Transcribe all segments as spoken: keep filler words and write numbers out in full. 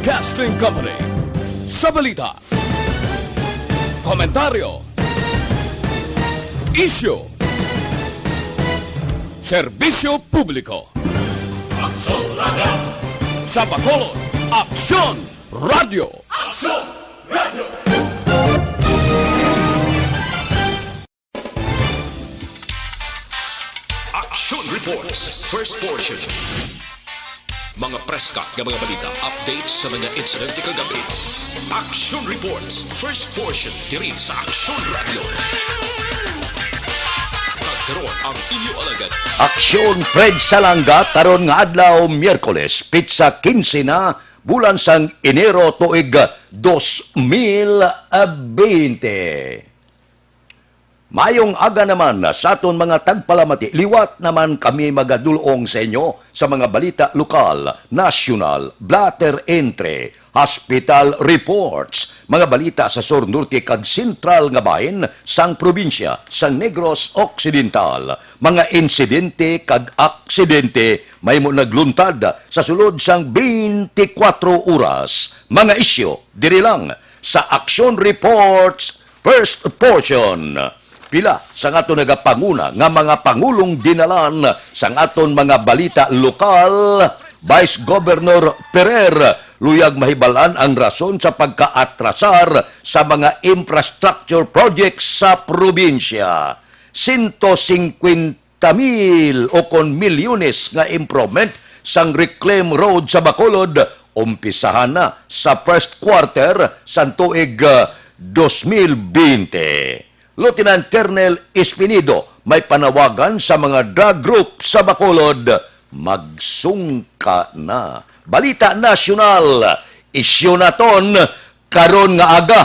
Broadcasting Company. Sa balita, komentaryo, isyu, serbisyo publiko. Aksyon Radio. Sa Bacolod, Aksyon Radio. Aksyon Radio. Action Reports, first portion. Mga preska nga mga balita, updates sa mga insidente kagabi. Action Reports, first portion, diri sa Action Radio. Kag karon ang inyo alagad. Aksyon Fred Salanga, karon nga adlaw, Miyerkules, pitsa kinse na, bulan sang Enero, tuig dos mil bente. Mayong aga naman sa aton mga tagpalamati. Liwat naman kami magadul-ong sa inyo sa mga balita lokal, nasyonal, blatter entry, hospital reports, mga balita sa sur, norte, kag sentral nga bahin sang probinsya sang Negros Occidental, mga insidente kag aksidente mahimo nagluntad sa sulod sang twenty-four oras, mga isyu diri lang sa Action Reports First Portion. Pila sang aton nagapanguna nga mga pangulong dinalan sang aton mga balita lokal, Vice Governor Ferrer, luyag mahibalan ang rason sa pagkaatrasar sa mga infrastructure projects sa probinsya. Sento singkwenta mil o kon milyones nga improvement sang reclaim road sa Bacolod umpisahan na sa first quarter sang tuig, ah, dos mil bente. Lieutenant Colonel Espinido, may panawagan sa mga drug group sa Bacolod, magsungka na. Balita nasyonal, isyu naton karon nga aga.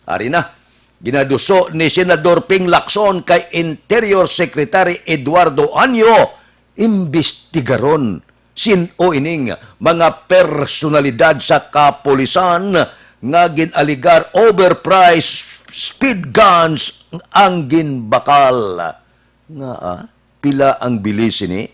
Ari na, ginaduso ni Senador Ping Lacson kay Interior Secretary Eduardo Anyo, imbestigaron sin-o ining mga personalidad sa kapulisan nga gin-alegar overpriced speed guns ang ginbakal. Ngaa, pila ang bili sini?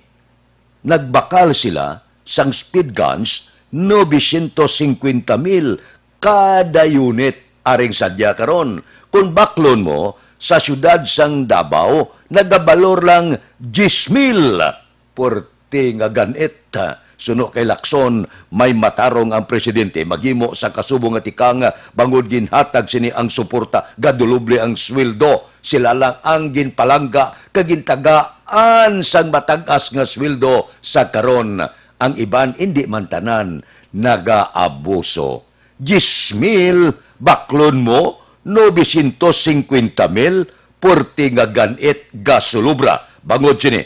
Nagbakal sila sang speed guns, novecientos singkwenta mil kada unit. Aring sadya karon, kon baklon mo, sa siyudad sang Davao, nagabalor lang diyes mil. Puwerte nga gan-it. Suno kay Lacson, may matarong ang presidente maghimo sa kasubong nga tikang, bangod ginhatag sini ang suporta, gaduloble ang sweldo. Sila lang ang ginpalangga kag gintagaan sang matag-as nga sweldo sa karon. Ang iban, indi man tanan, nagaabuso. Diyes mil, baklon mo, novecientos singkwenta mil, puwerte nga gan-it, gasulobra. Bangod sini,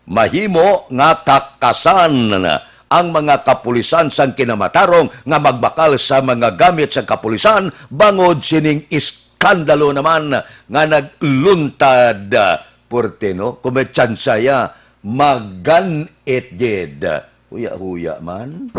mahimo nga takasan ang mga kapulisan sang kinamatarong nga magbakal sa mga gamit sa kapulisan bangod sining iskandalo naman nga nagluntad. Puwerte, no? Kung may tsansa ya, magan-it gid. Huya-huya man.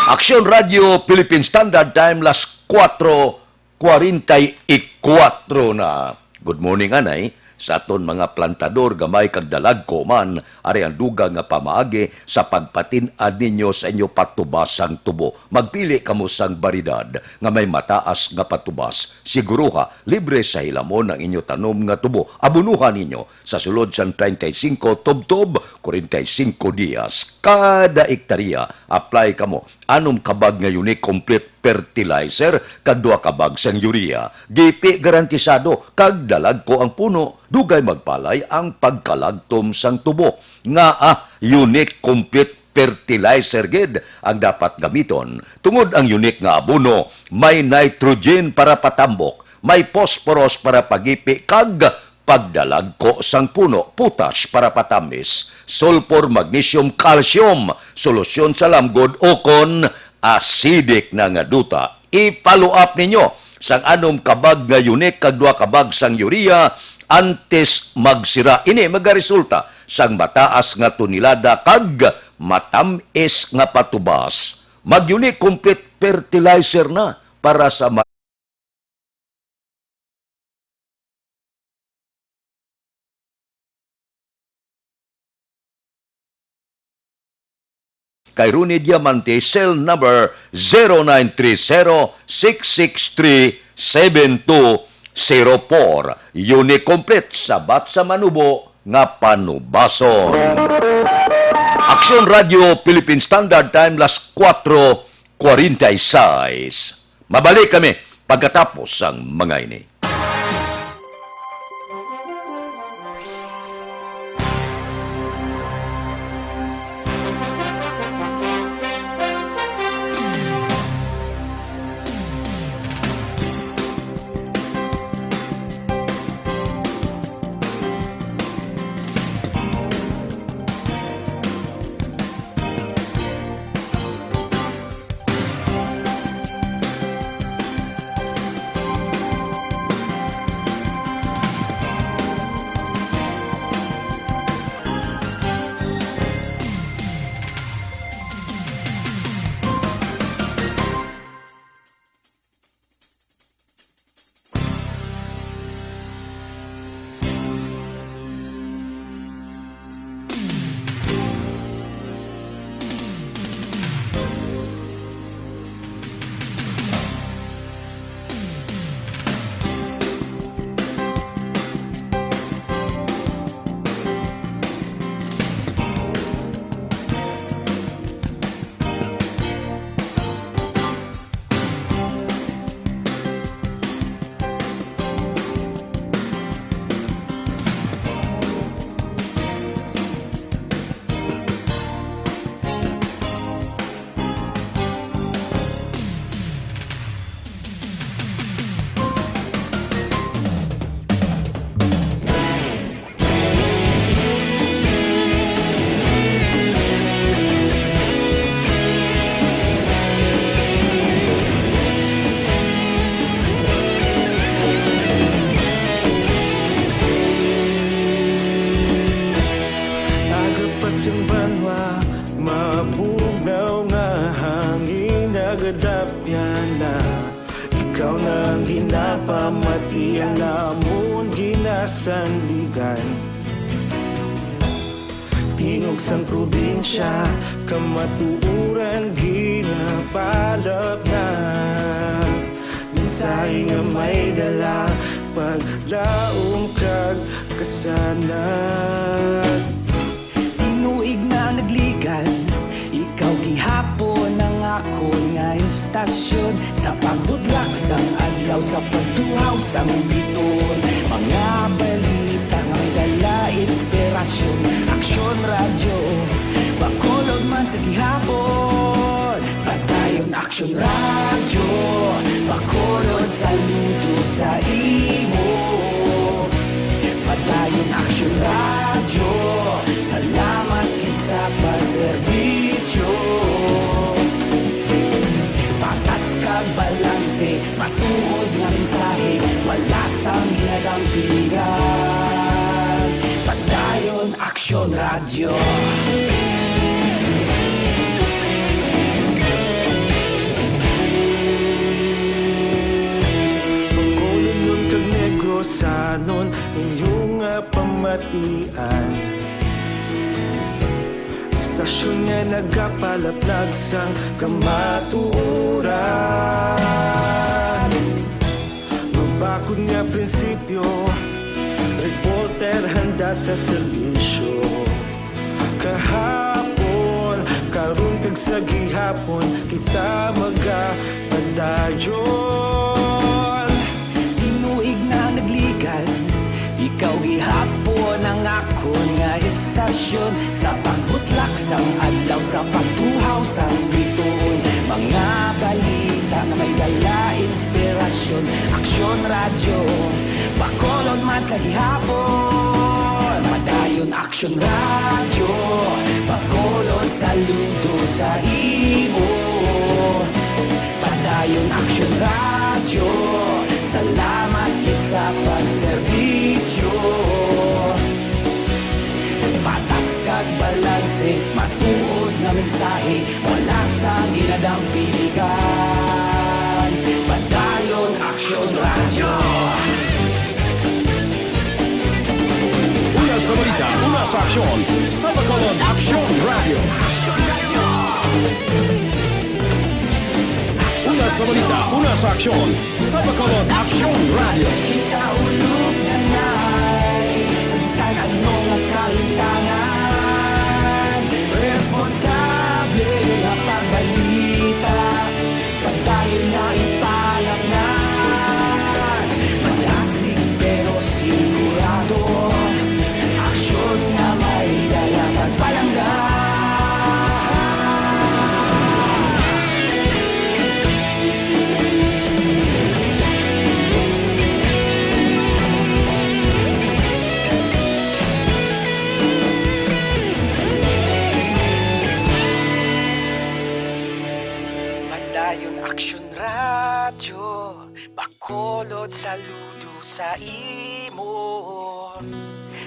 Aksyon Radio Philippine Standard Time, las kuwatro kwarenta y kuwatro na. Good morning, anay. Sa aton mga plantador, gamay kag dalagko man, ari ang dugang nga pamaagi sa pagpatin-ad ninyo sa inyo patubas sang tubo. Magpili kamo sang baryedad nga may mataas nga patubas. Siguruha, libre sa hilamon ang inyo tanom nga tubo. Abonohan ninyo sa sulod sang treinta y cinco tubtob, kwarenta y cinco dias kada ektarya. Apply kamo anom ka bag nga Unique Complete Fertilizer kag duha ka bag sang urea. Gipi garantisado kag dalagko ang puno, dugay magpalay ang pagkalagtom sang tubo. Ngaa, Unique Complete Fertilizer gid ang dapat gamiton, tungod ang Unique nga abono may nitrogen para patambok, may phosphorus para pagipi kag pagdalagko sang puno, potash para patamis, sulfur, magnesium, calcium, solusyon sa lamgod ukon acidic na nga duta. I-follow up ninyo sang anom ka bag nga Unique kag duha ka bag sang urea antes magsira. Ini magaresulta sang mataas nga tonelada kag matam-is nga patubas. Mag-Unique Complete Fertilizer na para sa ma- Kay Ronnie Diamante, cell number zero nine three zero six six three seven two zero four. Unit complete, sabat sa manubo nga panubason. Aksyon Radio Philippine Standard Time, las kuwatro kwarenta y seis. Mabalik kami pagkatapos sang mga ini. Aga pa sing banwa, mabugnaw nga hangin nagadapyan na. Ikaw na ang ginapamatian namon ginasandigan. Tingog sang probinsya, kamatuoran ginapalapnag. Mensahe nga may dala, paglaom kag kasanag. Tinuig na nagligan, ikaw gihapon ang akon nga istasyon. Sa pagbutlak sang adlaw, sa pagtuhaw sang bituon, mga balita nga may dala inspirasyon. Aksyon Radyo, Bacolod man sa gihapon. Padayon Aksyon Radyo, Bacolod, saludo sa imo. Padayon Aksyon Radyo, salamat gid sa pagserbisyo. Patas kag balanse, matuod nga mensahe, wala sang ginadampingan. Padayon Aksyon Radyo. Bacolodnon kag Negrosanon, inyo nga pamatian. Istasyon nga nagapalapnag sang kamatuoran. Mabakod nga prinsipyo, reporter handa sa serbisyo. Kahapon, karon, kag sa gihapon, kita magapadayon. Tinuig na nagligan, ikaw gihapon ang akon nga istasyon. Sa pagbutlak sang adlaw, sa pagtuhaw sang bituon, mga balita nga may dala inspirasyon. Aksyon Radyo, Bacolod man sa gihapon. Padayon Aksyon Radyo, Bacolod, saludo sa imo. Padayon Aksyon Radyo, salamat gid sa pagserbisyo. Patas kag balanse, matuod nga mensahe, wala sang ginadampingan. Padayon Aksyon Radyo. Una sa balita, una sa aksyon, sa Bacolod Aksyon Radyo. Aksyon Radyo. Sa balita, una sa aksyon, sa Bacolod Aksyon Radio. Kaulog na na'y sa bisan anong kalintangan, responsable nga pagbalita, padayon nga ipalatnan, malasig pero sigurado. Aksyon nga may dala kag palangga. Padayon Aksyon Radyo. Bacolod, saludo sa imo.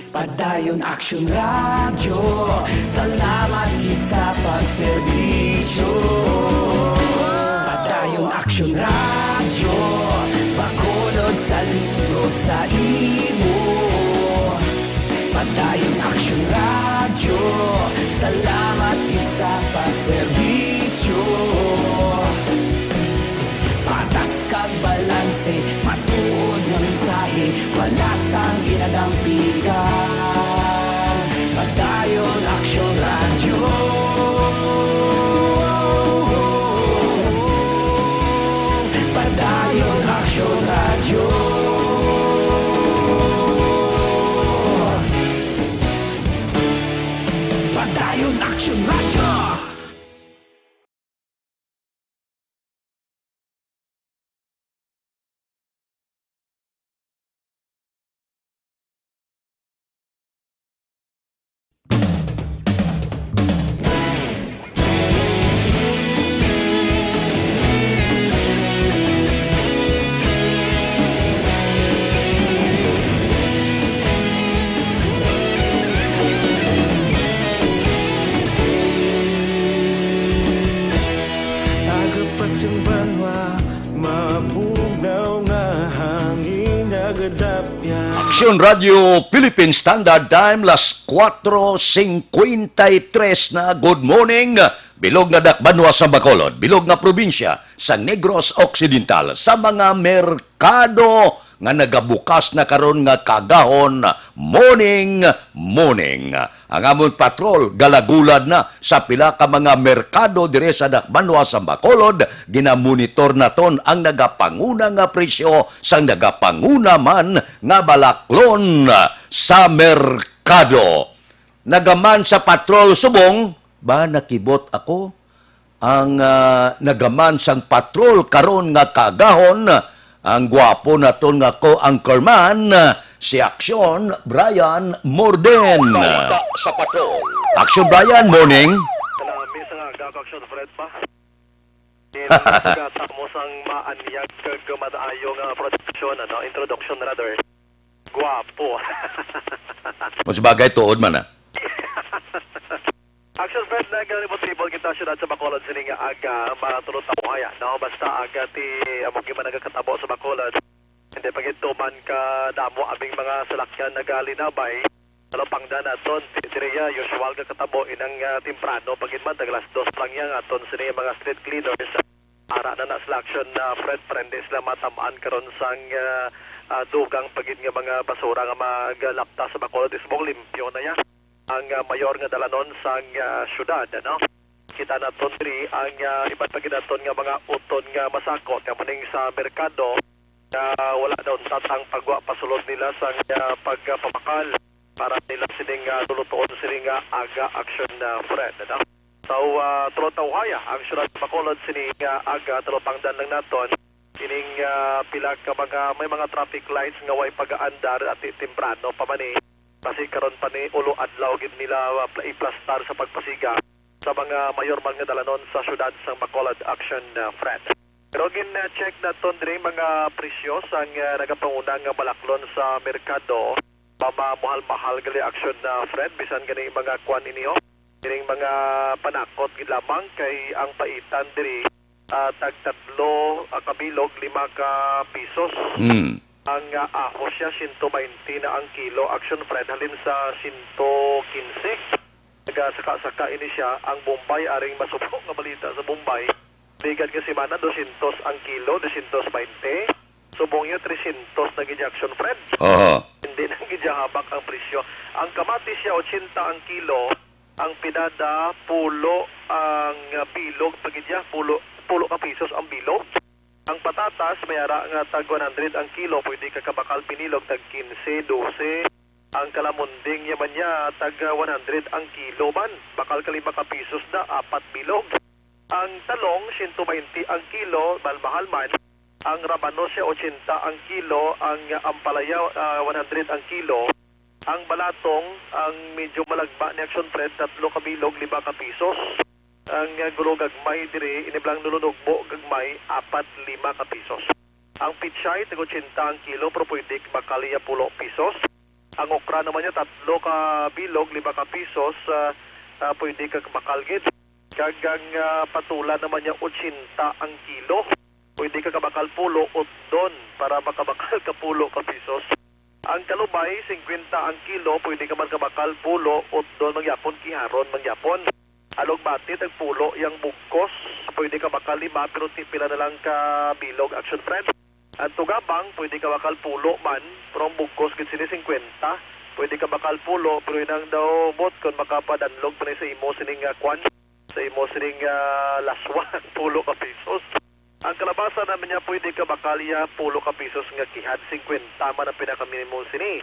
Padayon Aksyon Radyo, salamat gid sa pagserbisyo. Padayon Aksyon Radyo, Bacolod, saludo sa imo. Padayon Aksyon Radyo, salamat gid sa pagserbisyo. Patas kag balanse, matuod nga mensahe, wala sang ginadampigan. Padayon Aksyon Radyo. Padayon Aksyon Radyo. Padayon Aksyon Radyo. Agapas ang banwa, mabugnaw nga hangin, nagadapya. Aksyon Radio Philippine Standard Time, las cuatro cincuenta y tres na. Good morning. Bilog nga dakbanwa sa Bacolod, bilog nga probinsya sa Negros Occidental, sa mga merkado nga nagabukas na karon nga kaagahon, morning, morning. Ang amon patrol galagulad na sa pila ka mga merkado dire sa dakbanwa sa Bacolod. Ginamonitor naton ang nagapanguna nga presyo sang nagapanguna man nga balaklon sa merkado. Nagaman sa patrol subong, ba, nakibot ako? Ang, ah, nagaman sang patrol karon nga kaagahon, ang gwapo naton nga co-anchorman, si Aksyon Brian Morden. Balita sa patrol. Aksyon Brian, morning. Salami sa nga, Gab Aksyon Fred pa. Inang pagkatapos ang maanyag kag madaayo nga production, ano, introduction rather. Gwapo. Mas bagay, tuod man, ah. Aksyon Fred, nagalibot-libot kita siyudad sa Bacolod sini nga aga, mga tulo tawhaya, no? Basta aga ti amo gid man nagakatabo sa Bacolod. Hindi pa gid tuman ka damo aming mga salakyan nagalinabay. Talupangdan naton, di, diri, ah, usual nga katabo inang, ah, temprano pa gid man, tag alas dos pa lang yan, aton sini mga street cleaners. Ara na na sila, Aksyon, ah, Fred, para hindi sila matamaan karon sang, ah, ah, dugang pa gid nga mga basura nga magalapta sa Bacolod. Subong limpyo na ya ang, ah, mayor nga dalanon sang, ah, syudad, ano? Kita naton diri ang, ah, iban pa gid naton nga mga uton nga masakot, nga muning sa merkado, nga wala daw untat ang pagwa pasulod nila sang, ah, pagpabakal para nila sining, ah, lulutoon sini nga aga, Aksyon, ah, Fred, ano? So, ah, tulo tawhaya ang siyudad sa Bacolod sini nga aga, talupangdan lang naton ining, ah, pila ka mga, may mga traffic lights nga way pagaandar ati temprano pa man ni. Basi karon pa ni ulo adlaw gid nila, ah, pla-, iplastar sa pagpasiga sa mga mayor man nga dalanon sa siyudad sang Bacolod, Aksyon, ah, Fred. Pero gin-check naton diri mga presyo sang, ah, nagapanguna nga balaklon sa merkado. Mamamuhal-mahal gali, Aksyon, ah, Fred, bisan gani mga kwan ini, oh. Ining mga panakot gid lamang kay ang paitan diri, ah, tag tatlo, ah, ka bilog, lima ka pisos. Mm. Ang, ah, ahos siya, siyento baynte na ang kilo, Aksyon Fred, halin sa siyento kinse. Nagasaka-saka ini siya. Ang Bombay, aring masubo nga balita sa Bombay, Ligad nga semana, dosyentos ang kilo, dosyentos baynte. Subong niya, tresyentos na gid, Action Fred. Aha. Hindi na gid habak ang presyo. Ang kamatis siya, ochenta ang kilo. Ang pinada, pulo ang, ah, bilog pa gid siya. Pulo, pulo ka pisos ang bilog. Ang patatas, may ara nga tag one hundred ang kilo, pwede ka kabakal pinilog, tag kinse, dose. Ang kalamunding niya man niya, tag, ah, one hundred ang kilo man. Bakal ka lima ka pisos na, apat bilog. Ang talong, siyento baynte ang kilo, mahal-mahal man. Ang rabano siya, ochenta ang kilo. Ang ampalaya, ah, one hundred ang kilo. Ang balatong, ang medyo malagba ni Action Fred, tatlo ka bilog, lima ka pisos. Ang, ah, gulo gagmay diri, ini bala ang nulunugbo gagmay, apat, lima ka pisos. Ang pitsay, tag ochenta ang kilo, pero pwede bakal iya pulo pisos. Ang okra naman niya, tatlo ka bilog, lima ka pisos, ah, ah, pwede ka bakal gid. Kag ang, ah, patola naman niya, ochenta ang kilo. Pwede ka kabakal pulo, utdon, para makabakal ka pulo ka pisos. Ang kalubay, singkwenta ang kilo, pwede ka man kabakal pulo, utdon man gyapon, kiharon man gyapon. Alugbati, tag pulo yang bugkos, pwede kabakal lima, pero ti pila na lang ka bilog, Action Fred. Ang tugabang, pwede kabakal pulo man, pero ang bugkos gid sini, singkwenta. Pwede kabakal pulo, pero inang daw bot kon makapadanlog pa ni sa imo sining, ah, kwan, sa imo sining, ah, laswa, pulo ka pisos. Ang kalabasa naman niya, pwede kabakal iya pulo ka pisos nga kihad, singkwenta man ang pinakaminimum sini.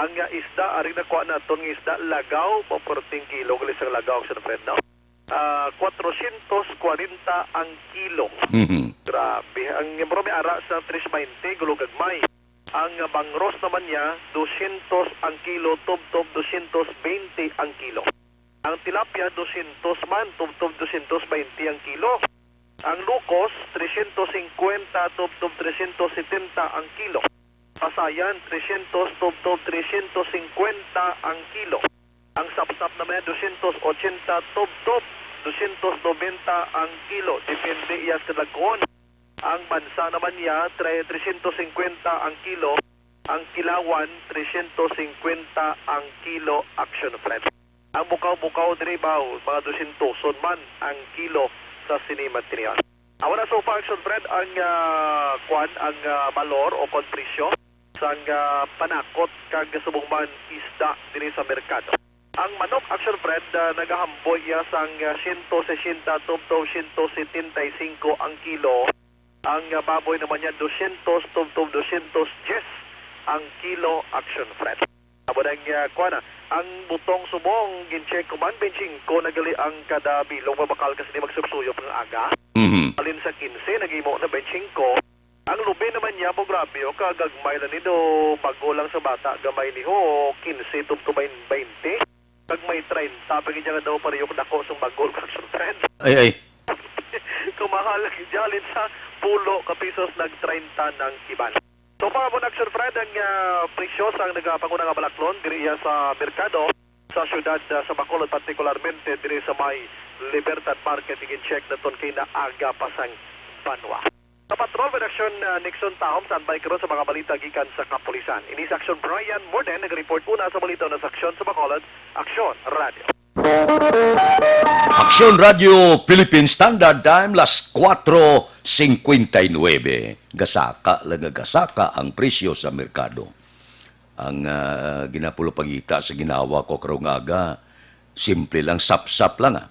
Ang, ah, isda, ari nakuha naton nga isda, lagaw, pa perting kilo, gali sang lagaw, Action Fred, no? Ah, kwatrosyentos kwarenta ang kilo. Mhm. Grabe. Ang mura may ara sa tres baynte, gulo gagmay. Ang bangros naman niya, dosyentos ang kilo, tubtob dosyentos baynte ang kilo. Ang tilapia, dosyentos man, tubtob dosyentos baynte ang kilo. Ang lukos, tresyentos singkwenta, tubtob tresyentos setenta ang kilo. Pasayan, tresyentos, tubtob tresyentos singkwenta ang kilo. Ang sapsap naman niya, dosyentos ochenta, tubtob dosyentos nobenta ang kilo. Depende iya sa kadagkoon. Ang bansa naman niya, tre-, tresyentos singkwenta ang kilo. Ang kilawan, tresyentos singkwenta ang kilo, Action Fred. Ang bukaw-bukaw diri, baw, mga dosyentoson man ang kilo sa sini material. Amo na sa upa, Action Fred, ang, ah, kwan, ang, ah, balor o kon presyo sang, ah, panakot kag subong man isda diri sa merkado. Ang manok, Action Fred, ah, nagahamboy iya sang, ah, siyento sesenta tubtob siyento setenta y cinco ang kilo. Ang, ah, baboy naman niya, dosyentos tubtob dosyentos dyes ang kilo, Action Fred. Amo na ang, ah, kuwan na. Ang butong subong, gin-check ko man, baynte singko na gali ang kada bilog, mabakal ka sini magsuksuyop nga aga. Mhm. Halin sa kinse, naghimo na baynte singko. Ang lubi naman niya, mo grabe, o, kagagmay lang ni do, bag-o lang sa bata, gamay ni ho, kinse tubtob baynte. Kag may treinta pa gid nga daw pareho dako sang bag-o, Action Fred. Ay, ay. Kumahal ang jalin sa pulo ka pisos, nag treinta nang iban. So, mga Action Fred, ang, ah, presyo sang nagapanguna nga balaklon diri iya sa merkado sa siyudad, ah, sa Bacolod, partikularmente diri sa may Libertad Market, igin-check naton kay naaga pa sang banwa. Sa Patrol, Redaksyon, ah, Nixon Tahom, standby karon sa mga balita gikan sa kapulisan. Ini si Action Brian Morden, nag-report una sa balita na sa Aksyon sa Bacolod, Aksyon Radio. Aksyon Radio Philippine Standard Time, las kuwatro singkwenta y nuebe. Gasaka lang nga gasaka ang presyo sa merkado. Ang, ah, ginapulupangita sa ginawa ko karong aga, simple lang, sapsap lang, ah.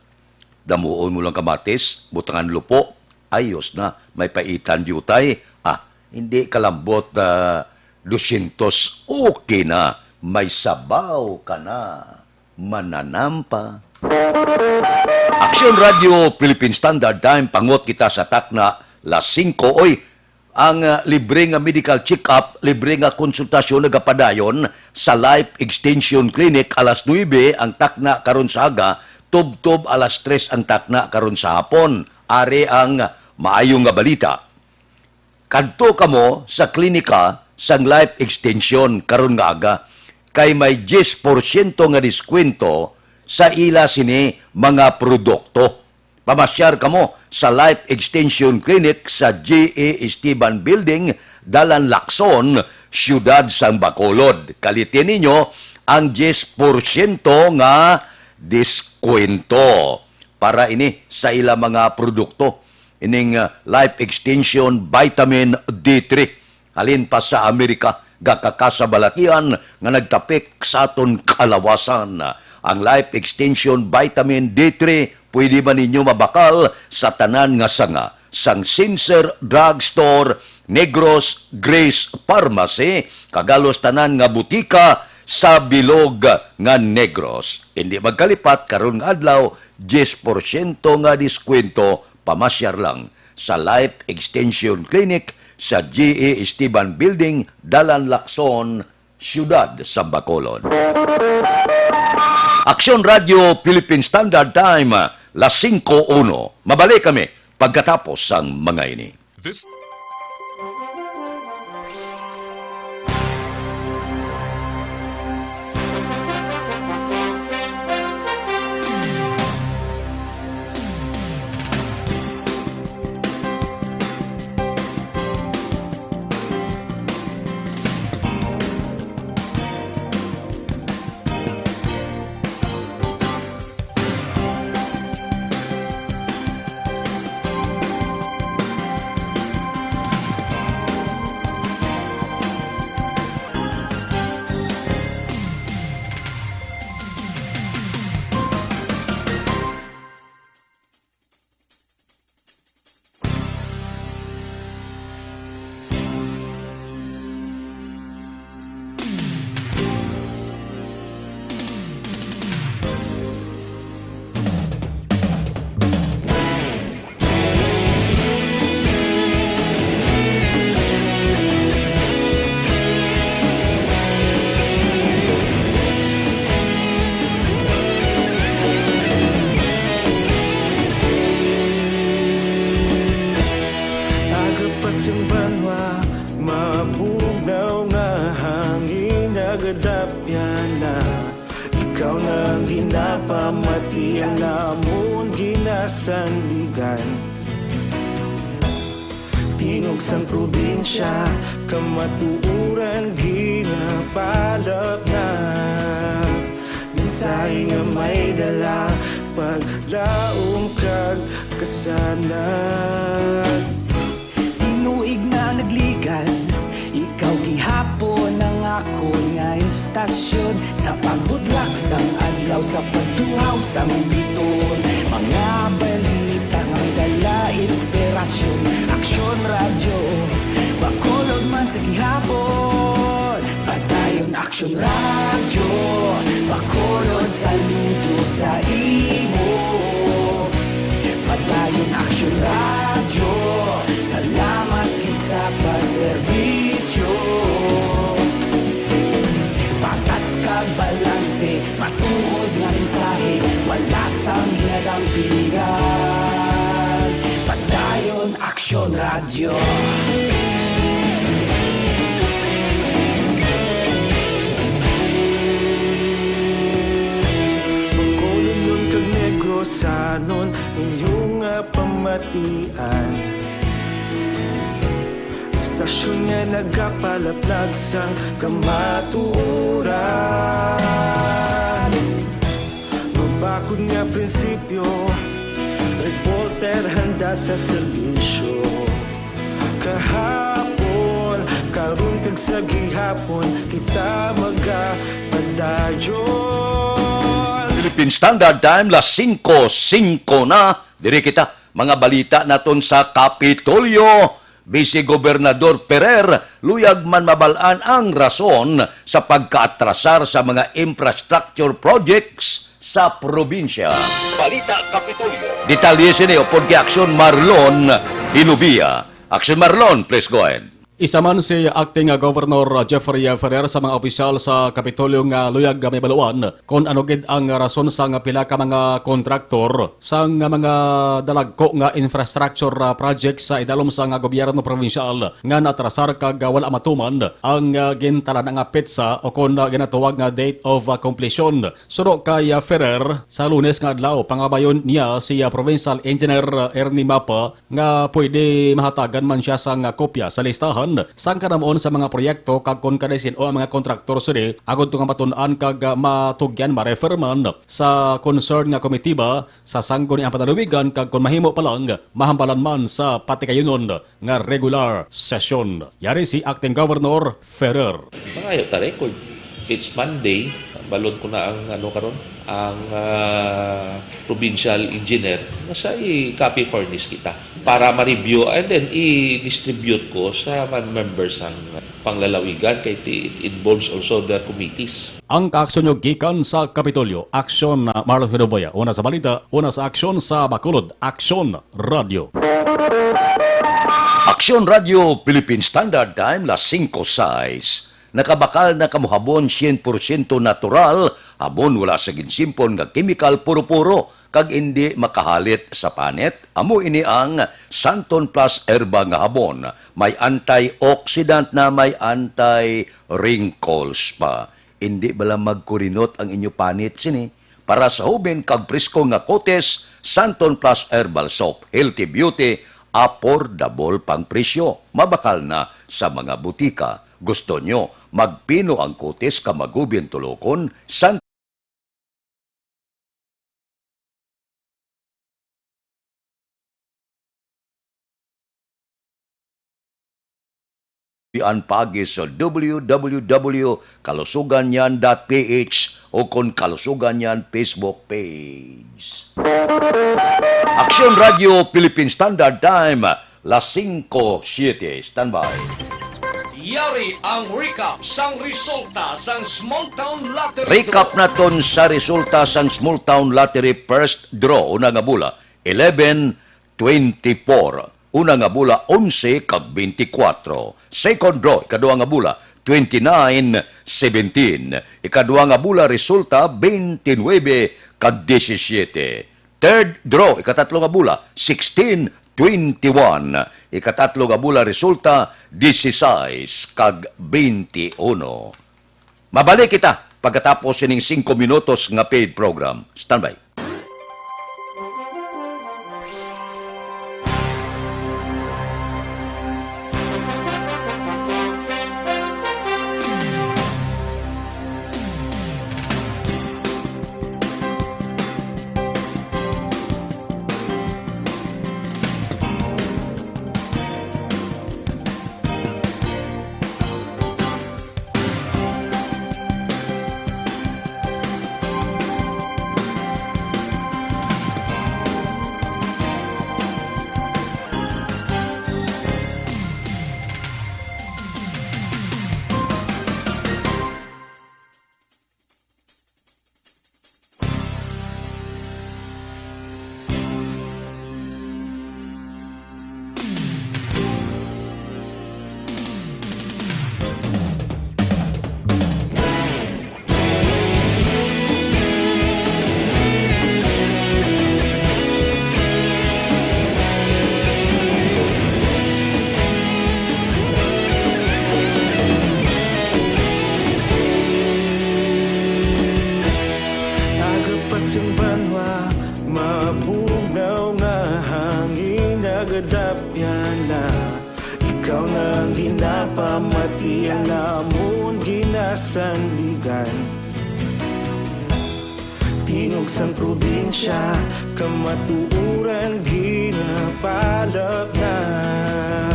Damuon mo lang kamatis, butangan lupo, ayos na, may paitan diutay. Ah, hindi kalambot na dosyentos, okay na, may sabaw ka na, mananampa. Aksyon Radio Philippine Standard Time, pangot kita sa takna, las singko. Oy, ang, ah, libre nga medical check-up, libre nga konsultasyon nagapadayon sa Life Extension Clinic, alas nuebe ang takna karon sa aga, tubtob alas tres ang takna karon sa hapon. Ari ang maayo nga balita. Kadto kamo sa klinika sang Life Extension karon nga aga, kay may diyes porsyento nga diskwento sa ila sini mga produkto. Pamasyar kamo sa Life Extension Clinic sa G A Esteban Building, Dalan Lacson, Siyudad sang Bacolod. Kaliti ninyo ang diyes porsyento nga diskwento para ini sa ila mga produkto. Ining, ah, Life Extension Vitamin D three, halin pa sa Amerika, gakakasabalakian nga nagtapik sa aton kalawasan. Ang Life Extension Vitamin D three pwede man ninyo mabakal sa tanan nga sanga, sang Sincere Drugstore, Negros Grace Pharmacy, kag halos tanan nga butika sa bilog nga Negros. Hindi magkalipat, karon nga adlaw, diyes porsyento nga diskwento. Pamasyar lang sa Life Extension Clinic sa G E Esteban Building, Dalan Lacson, Siyudad sa Bacolod. Aksyon Radio Philippine Standard Time, las singko uno. Mabalik kami pagkatapos sang mga ini. This Aga pa sing banwa, mabugnaw nga hangin, nagadapyan na. Ikaw na ang ginapamati, ang amon ginasandigan. Tingog sang probinsya, kamatuoran ginapalapnag. Mensahe nga may dala, paglaom kag kasanag. Tinuig na nagligan, ikaw gihapon ang akon nga istasyon. Sa pagbudlak sang adlaw, sa pagtuhaw sang biton, mga balita nga may dala inspirasyon. Aksyon Radyo, Bacolod man sa gihapon. Padayon Aksyon Radyo, Bacolod, saludo sa imo. Padayon Aksyon Radyo, salamat gid sa pagserbisyo. Patas kag balanse, matuod nga mensahe, wala sang ginadampingan. Padayon Aksyon Radyo. Bacolodnon kag Negrosanon, inyo nga pamatian. Istasyon nga nagapalaplag sang kamatuoran. Mabakod nga prinsipyo, reporter handa sa serbisyo. Kahapon, karon, kag sa gihapon, kita magapadayon. Philippine Standard Time, las singko singko na. Diri kita, mga balita naton sa Kapitolyo. Vice Gobernador Ferrer, luyag man mabal-an ang rason sa pagkaatrasar sa mga infrastructure projects sa probinsya. Balita Kapitolyo. Detalye sini upod kay Aksyon Marlon Hilubia. Aksyon Marlon, please go ahead. Isa man si Acting Governor Jeffrey Ferrer sa mga opisyal sa Kapitolyo nga luyag nga mahibaluan kon ano gid ang rason sang pila ka mga kontraktor sang mga dalagko nga infrastructure, ah, projects sa idalom sang gobyerno probinsyal nga naatrasar kag, ah, wala matuman ang, ah, gintalaan nga petsa o kon, ah, ginatawag nga date of, ah, completion. Suno kay, ah, Ferrer, sa Lunes nga adlaw, pangabayon niya si, ah, Provincial Engineer, ah, Ernie Mapa nga pwede mahatagan man siya sang kopya sa listahan sang kanamuon sa mga proyekto kag kon kadaisin o ang mga kontraktor sini, agod to nga matun-an kag, ah, matugyan, ma-refer man sa concern nga komitiba sa Sangguniang Panlalawigan kag kon mahimo pa lang, mahambalan man sa patikayunon nga regular session. Yari si Acting Governor Ferrer. Mangayo ta record. Each Monday, balon ko na ang, ano, karon, ang, ah, provincial engineer, nga siya i-copy furnish kita para ma-review and then i-distribute ko sa mga members sang panglalawigan kay ti-, it involves also their committees. Ang kaaksyon nyo gikan sa Kapitolyo. Aksyon, ah, Marlon Hinuboya. Una sa balita, una sa aksyon sa Bacolod. Aksyon Radio. Aksyon Radio Philippine Standard Time, las singko sais. Nakabakal na kamo habon syen porsyento natural, habon wala sa ginsimpon nga kemikal, puro-puro, kag indi makahalit sa panit. Amo ini ang Santon Plus Herba nga habon. May antioxidant na, may anti-wrinkles pa. Indi bala magkurinot ang inyo panit sini? Para sa hubin kag presko nga kutis, Santon Plus Herbal Soap, healthy beauty, affordable pang presyo. Mabakal na sa mga butika. Gusto nyo magpino ang kutis ka magubin tulokon? San Dian pagi sa W W W kalusugan yan dot P H o kon Kalusugan Yan Facebook page. Aksyon Radio Philippine Standard Time, las singko siete. Standby. Yari ang recap sang resulta sang Small Town Lottery Recap Draw. Naton sa resulta sang Small Town Lottery first draw, una nga bula, eleven twenty-four. Una nga bula, onse kag twenty-four. Second draw, ikadua nga bula, twenty-nine seventeen. Ikadua nga bula, resulta, twenty-nine kag disisiete. Third draw, ikatatlo nga bula, sixteen twenty-one. Ikatatlo nga bula, resulta, disisais kag twenty-uno. Mabalik kita pagkatapos sining singko minutos nga paid program. Standby. Agapas ang banwa, mabugnaw nga hangin, nagadapyan na. Ikaw na ang ginapamati, ang amon ginasandigan. Tingog sang probinsya, kamatuoran ginapalapnap.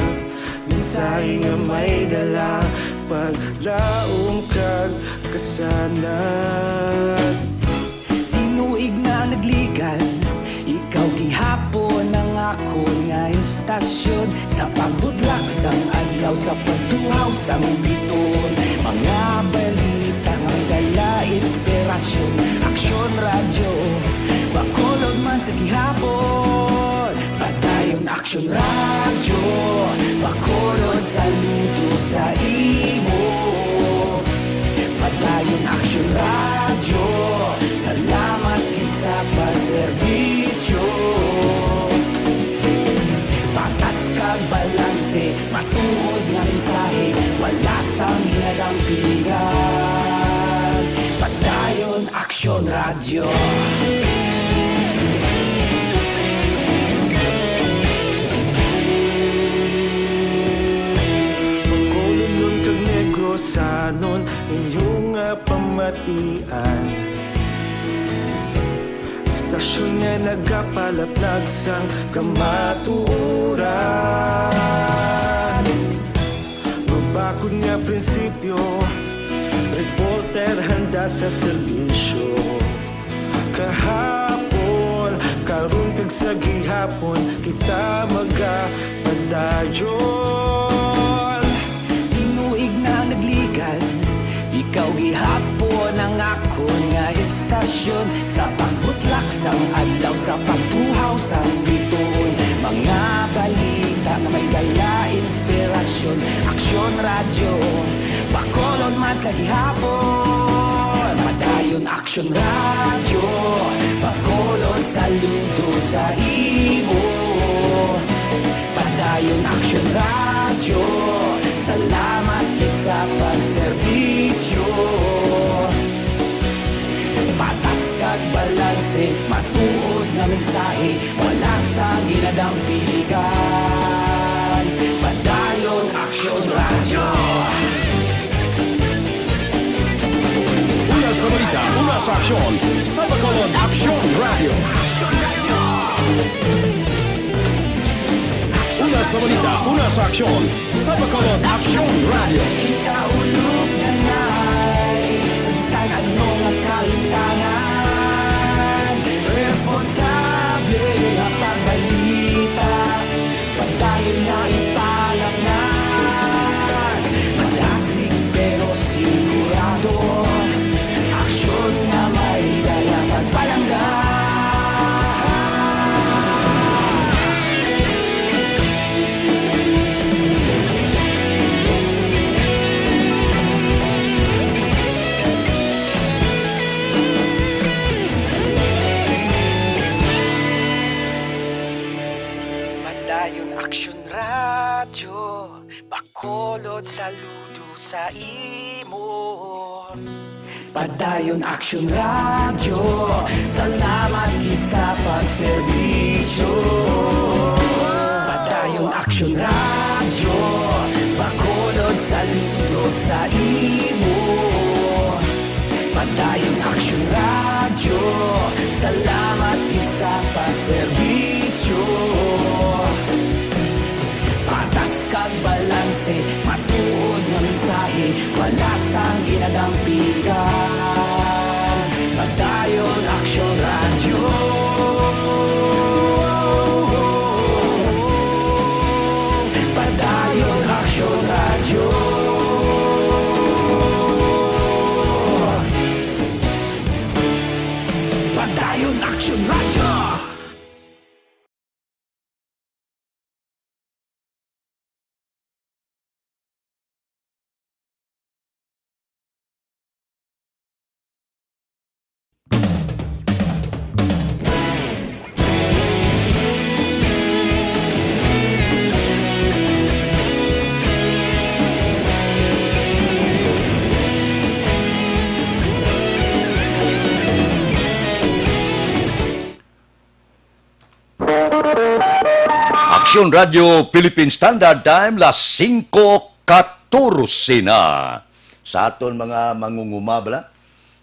Mensahe nga may dala, paglaom kag kasanag. Tinuig na nagligan, ikaw gihapon ang akon nga istasyon. Sa pagbutlak sang adlaw, sa pagtuhaw sang biton, mga balita nga dala inspirasyon. Aksyon Radyo, Bacolod man sa gihapon. Padayon Aksyon Radyo, Bacolod, saludo sa imo. Padayon Aksyon Radyo, salamat gid sa pagserbisyo. Patas kag balanse, matuod nga mensahe, wala sang ginadampingan. Padayon Aksyon Radyo. Inyo nga pamatian, istasyon nga nagapalaplag sang kamatuoran. Mabakod nga prinsipyo, reporter handa sa serbisyo. Kahapon, karon kag sa gihapon, kita magapadayon. Tinuig na nagligad, ikaw gihapon ang akon nga istasyon. Sa pagbutlak sang adlaw, sa pagtuhaw sang bituon, mga balita nga may dala inspirasyon. Aksyon Radyo, Bacolod man sa gihapon. Padayon Aksyon Radyo, Bacolod saludo sa imo. Padayon Aksyon Radyo, salamat gid sa pagserbisyo. Patas kag balanse, matuod nga mensahe, wala sa ginadampigan. Padayon Aksyon Radyo. Una sa balita, una sa aksyon, sa Bacolod Aksyon Radyo. Una sa balita, una sa aksyon, sa Bacolod Aksyon Radyo. Ikaulog na na'y sa bisan ano nga kahitangan. Responsable nga pagbalita, padayon nga ipalapnan. Madasig pero sigurado, aksyon nga may dala pagpalangga. Padayon Aksyon Radyo, Bacolod saludo sa imo. Padayon Aksyon Radyo, salamat gid sa pagserbisyo. Padayon Aksyon Radyo, Bacolod saludo sa imo. Padayon Aksyon Radyo, salamat gid sa pagserbisyo. Patas kag balanse, matuod nga mensahe, wala sang ginadampigan. Padayon Aksyon Radyo. Padayon Aksyon Radyo. Padayon Aksyon Radyo. Aksyon Radyo Philippine Standard Time, las singko katorse na. Sa aton mga mangunguma bala,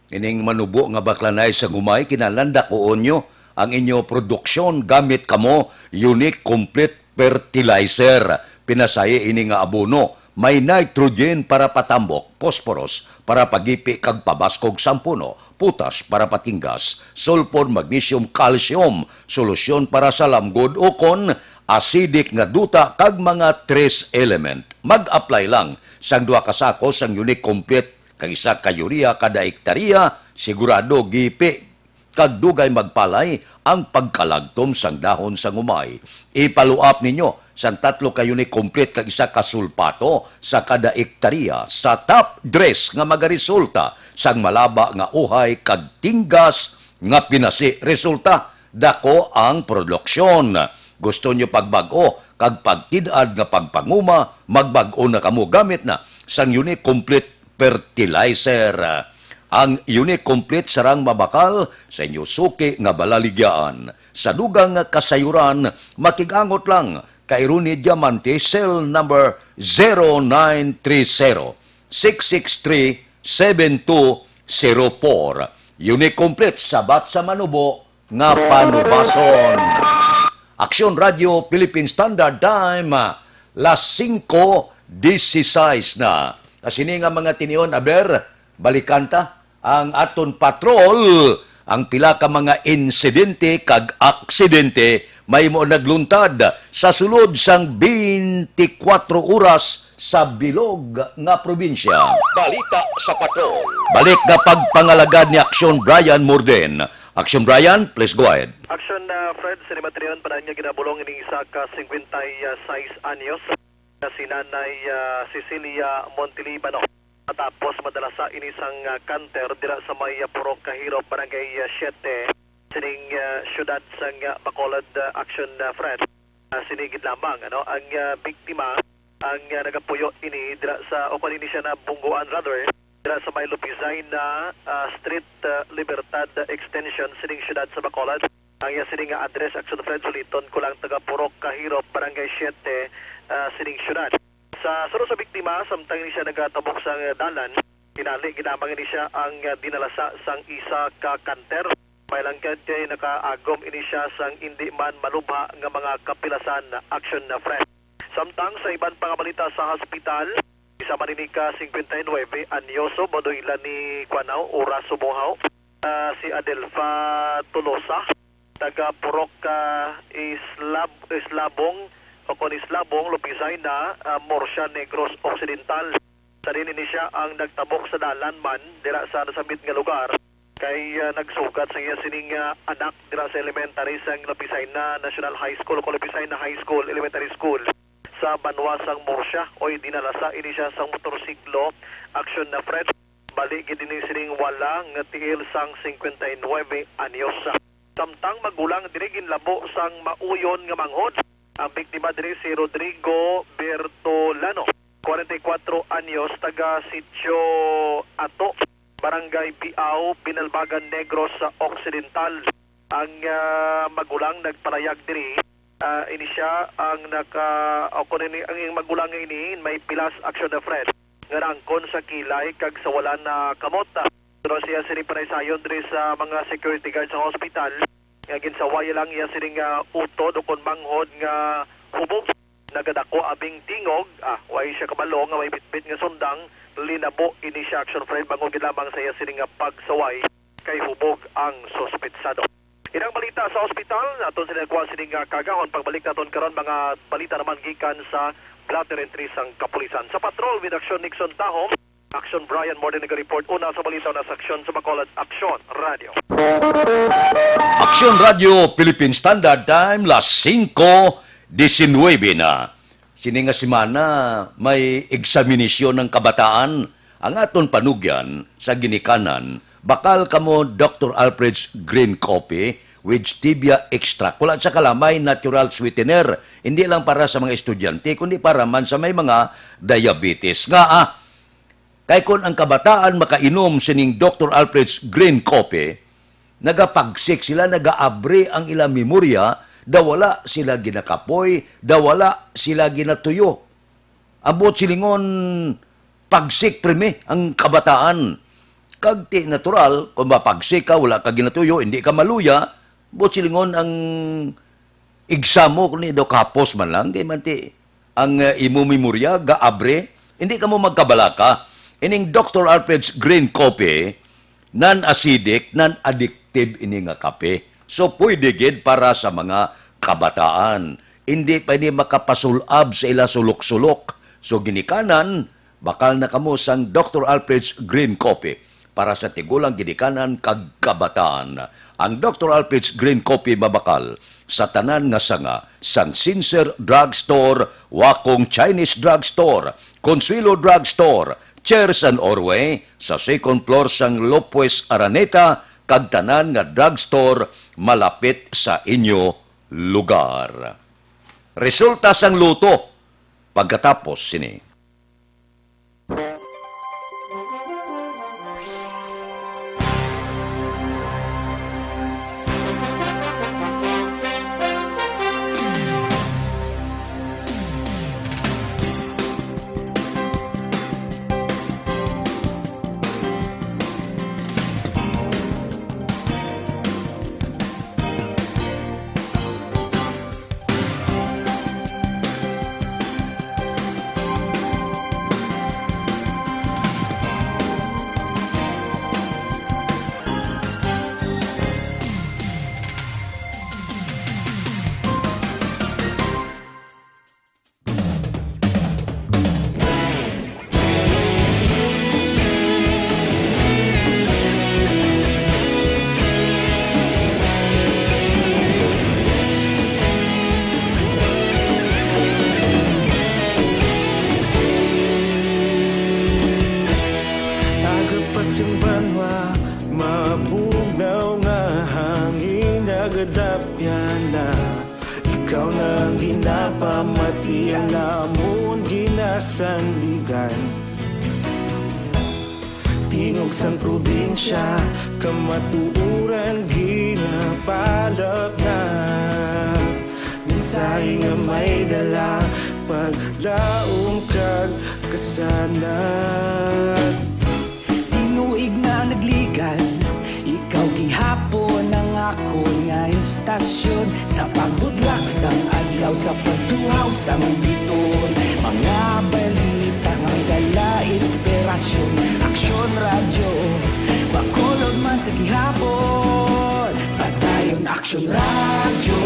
ining manubo nga baklanay sa gumay, kinahanglan dakuon nyo ang inyo produksyon gamit kamo Unique Complete Fertilizer. Pinasahi ini nga abono. May nitrogen para patambok, phosphorus para pagipi kag pabaskog sang puno, potas para patinggas, sulfur, magnesium, calcium, solusyon para sa lamgod ukon acidic nga duta kag mga trace element. Mag-apply lang sang duha ka sako sang Unique Complete kag isa ka urea kada ektarya, sigurado gipi kag dugay magpalay ang pagkalagtom sang dahon sang gumay. Ipaluap ninyo sang tatlo ka Unique Complete kag isa ka sulpato sa kada ektarya sa top dress nga magaresulta sang malaba nga uhay kag tinggas nga pinasi. Resulta, dako ang produksyon. Gusto nyo pagbag-o kag pagkid-ad nga pagpanguma? Magbag-o na kamo gamit na sang Unique Complete Fertilizer. Ang Unique Complete sarang mabakal sa inyo suki nga balaligyaan. Sa dugang nga kasayuran, makig-angot lang kay Ronnie Diamante, cell number zero nine three zero, six six three, seven two zero four. Unique complete, sabat sa manubo nga panubason. Aksyon Radio Philippine Standard Time, las singko dieciséis na. Sa sini nga mga tinion, aber, balikan ta ang aton patrol, ang pila ka mga insidente kag aksidente may mo nagluntad sa sulod sang twenty-four oras sa bilog nga probinsya. Balita sa Patrol. Balik nga pagpangalagad ni Aksyon Brian Morden. Aksyon Brian, please go ahead. Action, ah, Fred, sa lima triyon, padayon nga ginabulong ini isa ka singkwenta'y sais anyos, nga si Nanay, ah, Cecilia Montelibano. Matapos madalasa ini sang, ah, kanter dira sa may, ah, Purok Kahirop, Barangay, ah, siete, sining, ah, siyudad sang, ah, Bacolod, ah, Action, ah, Fred. Ah, sini gid lamang, ano, ang, ah, biktima, ang, ah, nagapuyo ini dira sa, o kung ini siya nabungguan, rather, dira sa may Lupizay na, ah, Street, ah, Libertad Extension, sining siyudad sa Bacolod. Ang iya sini nga address, Action Fred, suliton ko lang, taga Purok Kahirop, Barangay siete, ah, sining siyudad. Sa suno sa biktima, samtang ini siya nagatabok sa dalan, tinali ginamang ini siya ang, ah, dinalasa sang isa ka kanter. May langkad kay nakaagom ini siya sang indi man malubha nga mga kapilasan, Action na Fred. Samtang sa iban pa nga balita sa hospital, isa man ini ka singkwenta y nuebe anyoso, maduhilan ni Kuanaw, Ura Subuhaw, ah, si Adelfa Tolosa, taga Purok, ah, Islab-, Islabong, o kon Islabong, Lupizay na, ah, Murcia, Negros Occidental. Sa diin ini siya ang nagtabok sa dalan man dira sa nasambit nga lugar, kay, ah, nagsugat sa iya sining, ah, anak dira sa elementary sang Lupizay na National High School o Lupizay na High School, Elementary School sa banwa sang Murcia, oy dinalasa ini siya sang motorsiklo, Action na Fred. Bali gid ini sining wala nga tiil sang singkwenta y nuebe anyos. Samtang magulang diri ginlabo sang mauyon nga manghod. Ang biktima diri si Rodrigo Bertolano, kwarenta y kuwatro anyos, taga Sitio Ato, Barangay Biao, Binalbagan Negros sa Occidental. Ang, ah, magulang nagpalayag diri, ah, ini siya ang naka-, o kun ini, ang iyang magulang nga ini may pilas, Action na Fred, nga naangkon sa kilay kag sa wala na kamot. Pero siya sini panaysayon diri sa mga security guard sa hospital nga ginsaway lang iya sini nga utod o kon manghod nga hubog. Nagadakwa abing tingog, ah, way siya kabalo nga may bitbit nga sundang, linabo ini siya, Action Fred, bangod gid lamang sa iya sini nga pagsaway kay hubog ang suspetsado. Inang balita sa ospital, aton sila kuha sini nga kagahon. Pagbalik naton karon, mga balita naman gikan sa blotter entry sang kapulisan. Sa patrol with Action, Nixon Tahom, Action Brian Morden naga-report. Una sa balita na sa Aksyon sa Bacolod, Aksyon Radio. Aksyon Radio, Philippine Standard Time, las singko diecinuebe na. Sini nga semana, may eksaminasyon ng kabataan. Ang aton panugyan sa ginikanan, bakal kamo Doctor Alfred's Green Coffee with stevia extract. Wala sa kalamay, natural sweetener. Hindi lang para sa mga estudyante, kundi para man sa may mga diabetes. Nga, ah, Kay kon ang kabataan makainom sining Doctor Alfred's Green Coffee, nagapagsik sila, nagaabri ang ilang memorya, daw wala sila ginakapoy, daw wala sila ginatuyo. Ang buot silingon, pagsik primi ang kabataan. Kag ti natural, kung mapagsik ka, wala ka ginatuyo, hindi ka maluya, buot silingon ang exam mo, kung daw kapos man lang, kay man ti, ang, uh, imo memorya gaabre, hindi kamo magkabalaka. Ining Doctor Alfred's Green Coffee, non-acidic, non-addictive ini nga kape. So, pwede gid para sa mga kabataan. Hindi pa ini makapasul-ab sa ila sulok-sulok. So, ginikanan, bakal na kamo sang Doctor Alfred's Green Coffee para sa tigulang ginikanan kag kabataan. Ang Doctor Alfred's Green Coffee mabakal sa tanan nga sanga sang Sincere Drugstore, Wakong Chinese Drugstore, Consuelo Drugstore, Chairs and Orway, sa second floor sang Lopez Araneta, kag tanan nga drugstore malapit sa inyo lugar. Resulta sang luto pagkatapos sini. Iya namon ginasandigan. Tingog sang probinsya, kamatuoran ginapalapnag. Mensahe nga may dala, paglaom kag kasanag. Tinuig nga nagligan, ikaw gihapon ang akon nga istasyon. Sa pagbudlak sang adlaw, sa pagtuhaw sang bituon, mga balita nga may dala inspirasyon. Aksyon Radyo, Bacolod man sa gihapon. Padayon Aksyon Radyo,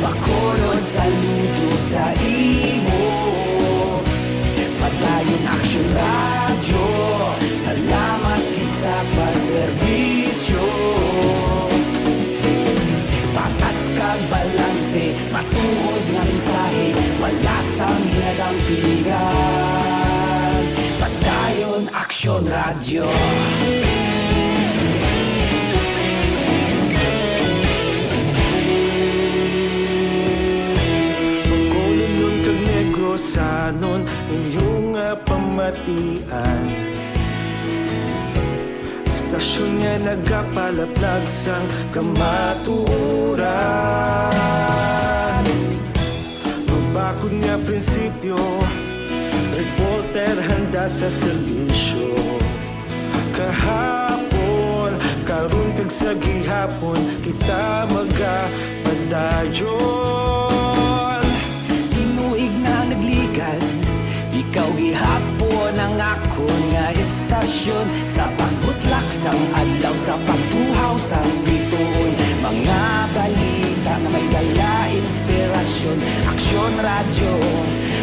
Bacolod, saludo sa imo. Padayon Aksyon Radyo, salamat gid sa pagserbisyo. Patas kag balanse, matuod nga mensahe, wala sang ginadampigan. Padayon Aksyon Radyo. Bacolodnon kag Negrosanon, inyo nga pamatian. Istasyon nga nagapalaplag sang kamatuoran. Mabakod nga prinsipyo, reporter handa sa serbisyo. Kahapon, karon kag sa gihapon, kita magapadayon. Tinuig nga nagligan, ikaw gihapon ang akon nga istasyon. Sa pagbutlak sang adlaw, sa pagtuhaw sang bituon, mga balita nga may dala inspirasyon. Aksyon Radyo,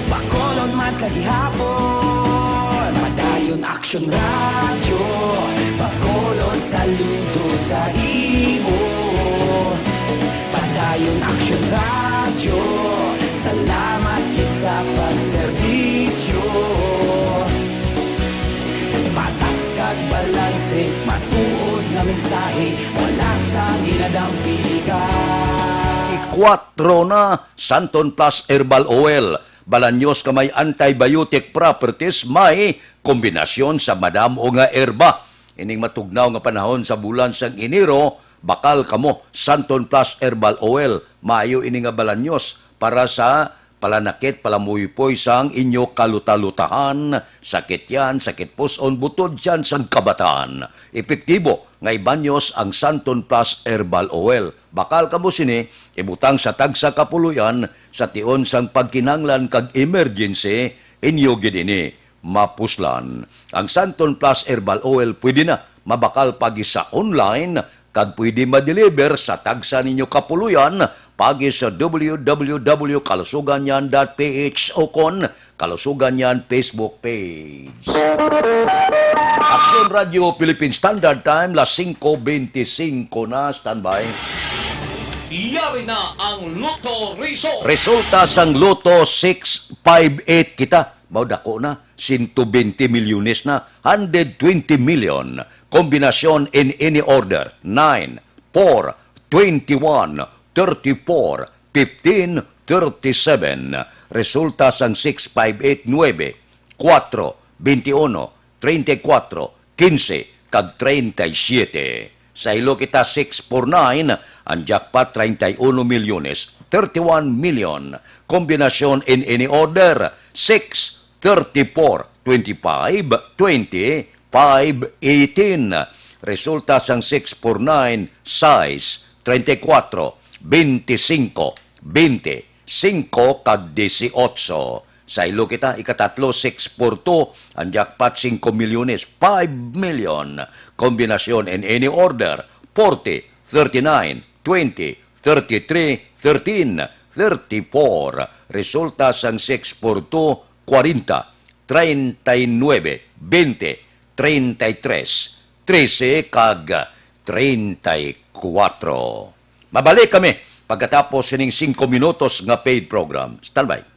Bacolod man sa gihapon. Padayon Aksyon Radyo, Bacolod, saludo sa imo. Padayon Aksyon Radyo, salamat gid sa pagserbisyo. Patas kag balanse, matuod nga mensahe, wala sang ginadampigan. Kwatro na, Santon Plus Herbal Oil. Balanyos nga may antibiotic properties, may kombinasyon sa madamo nga herba. Ining matugnaw nga panahon sa bulan sang Enero, bakal kamo Santon Plus Herbal Oil. Maayo ini nga balanyos para sa palanakit, palamuypoy sang inyo kalutalutahan, sakit yan, sakit pus-on, butod yan sang kabataan. Epektibo nga ibanyos ang Santon Plus Herbal Oil. Bakal kamo sini ibutang sa tagsa ka puloy-an sa tion sang pagkinahanglan kag emergency, inyo gid ini mapuslan. Ang Santon Plus Herbal Oil pwede na mabakal pagi sa online kag pwede ma-deliver sa tagsa ninyo kapuloy-an pagi sa w w w kalusuganyan dot p h o kon Kalusugan Yan Facebook page. Aksyon Radio Philippine Standard Time, las singko bente singko na. Standby. Yari na ang Lotto Result. Resulta sang Lotto six five eight kita. Mao, dako na, sento bente milyones na, hundred twenty million. Kombinasyon in any order, nine, four, twenty-one, thirty-four, fifteen, thirty-seven. Resulta sang six five eight, nuebe, kuwatro, bente uno, treinta y kuwatro, kinse, kag treinta y siete. Saylo kita, six four nine, ang jackpot, treinta y uno milyones, thirty-one million. Kombinasyon in any order, six, thirty-four, twenty-five, twenty, five eighteen. Resulta sang six four nine, sais, treinta y kuwatro, bente singko, bente, singko, kag disiotso. Saylo kita, ikatatlo, six four two, ang jackpot, singko milyones, five million. Kombinasyon in any order, forty, thirty-nine, twenty, thirty-three, thirteen, thirty-four. Resulta sang six four two, kwarenta, treinta y nuebe, bente, treinta y tres, trese, kag treinta y kuwatro. Mabalik kami pagkatapos sining singko minutos nga paid program. Standby.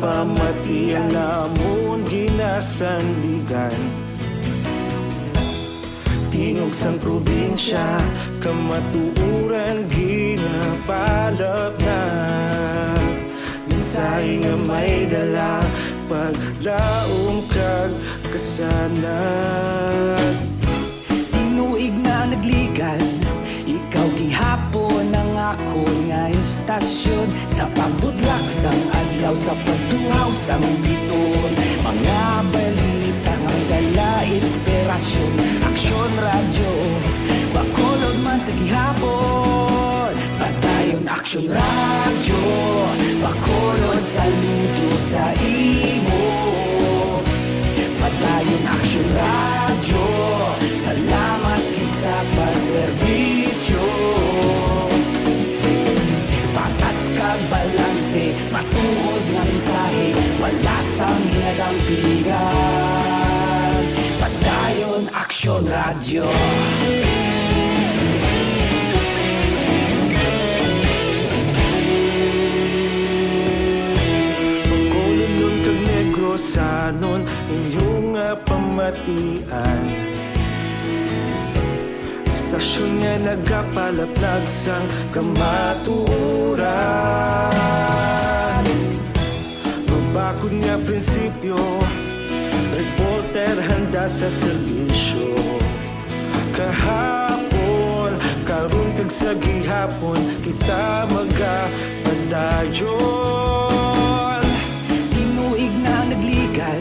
Pamati ang namon ginasandigan. Tingog sang probinsya, kamatuoran ginapalapnag. Mensahe nga may dala, paglaom kag kasanag. Tinuig na nagligan, ikaw gihapon ang akon nga istasyon. Sa pagbutlak sang adlaw, sa pagtuhaw sang bituon, mga balita nga dala inspirasyon. Aksyon Radyo, Bacolod man sa gihapon. Padayon Aksyon Radyo, Bacolod, saludo sa imo. Padayon Aksyon Radyo, salamat gid sa pagserbisyo. Patas kag balanse, matuod nga mensahe, wala sang ginadampigan. Padayon Aksyon Radyo. Bacolodnon kag Negrosanon, inyo nga pamatian. Istasyon nga nagapalaplag sang kamatuoran. Mabakod nga prinsipyo, reporter handa sa serbisyo. Kahapon, karon kag sa gihapon, kita magapadayon. Tinuig na nagligan,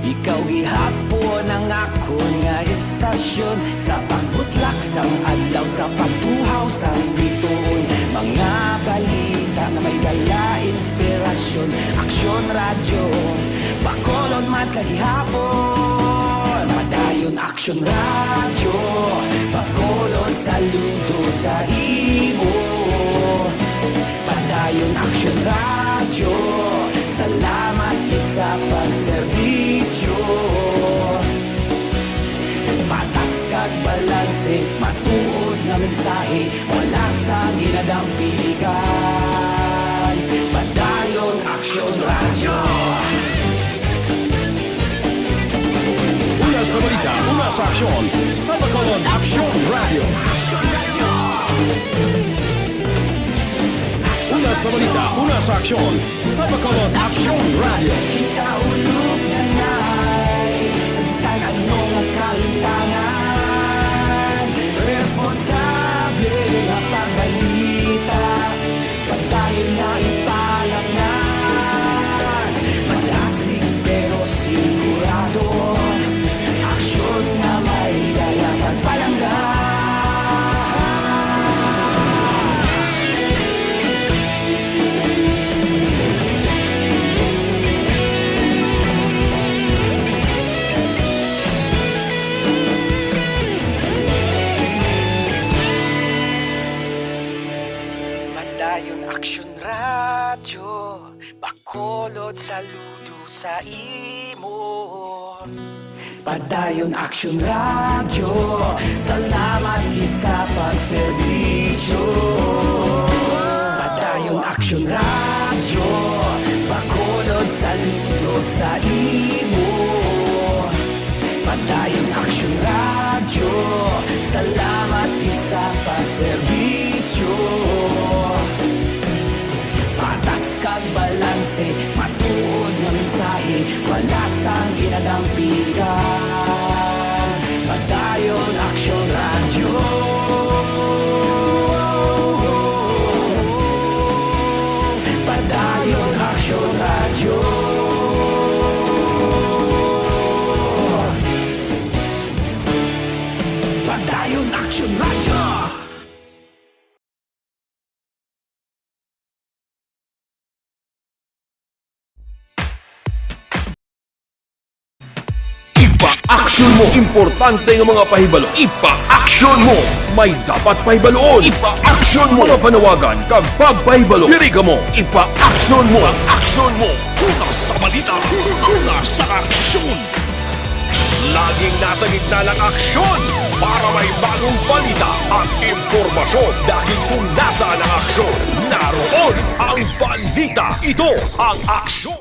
ikaw gihapon ang akon nga istasyon. Sa pagbutlak sang adlaw, sa pagtuhaw sang bituon, mga balita nga may dala inspirasyon. Aksyon Radyo, Bacolod man sa gihapon. Padayon Aksyon Radyo, Bacolod, saludo sa imo. Padayon Aksyon Radyo, salamat gid sa pagserbisyo. Patas kag balanse, matuod nga mensahe, wala sang ginadampigan. Padayon Aksyon Radyo. Una sa balita, una sa aksyon, sa Bacolod Aksyon Radyo. Una sa balita, una sa aksyon, sa Bacolod Aksyon Radyo. Kita ulog na ngay, sa bisan ano nga kahitangan, responsable nga pagbalita. Padayon na ipalapngan, madasig pero sigurado. Aksyon nga may dala kag palangga. Padayon Aksyon Radyo, Bacolod, saludo sa imo. Padayon Aksyon Radyo, salamat gid sa pagserbisyo. Padayon Aksyon Radyo, Bacolod, saludo sa imo. Padayon Aksyon Radyo, salamat gid sa pagserbisyo. Patas kag balanse, matuod nga mensahe, wala sang ginadampigan. Padayon Aksyon Radyo. Padayon Aksyon Radyo. Padayon Aksyon Radyo. Ipa-action mo. Importante nga mga pahibalo. Ipa-action mo. May dapat pahibaluon. Ipa-action mo. Mga panawagan kag pagpahibalo. Diri kamo. Ipa-action mo. Ipa-action mo. Una sa balita. Una sa aksyon. Laging nasa gitna ng aksyon para may bagong balita at impormasyon. Dahil kung nasaan ang aksyon, naroon ang balita. Ito ang aksyon.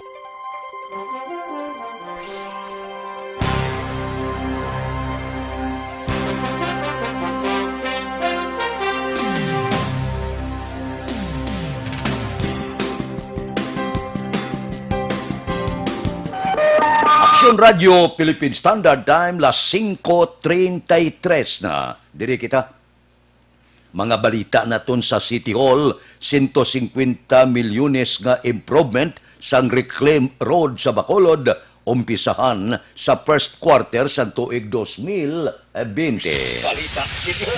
Radyo Philippine Standard Time, las singko treinta y tres na. Diri kita. Mga balita naton sa City Hall, sento singkwenta milyones nga improvement sang reclaim road sa Bacolod, umpisahan sa first quarter sang tuig dos mil bente.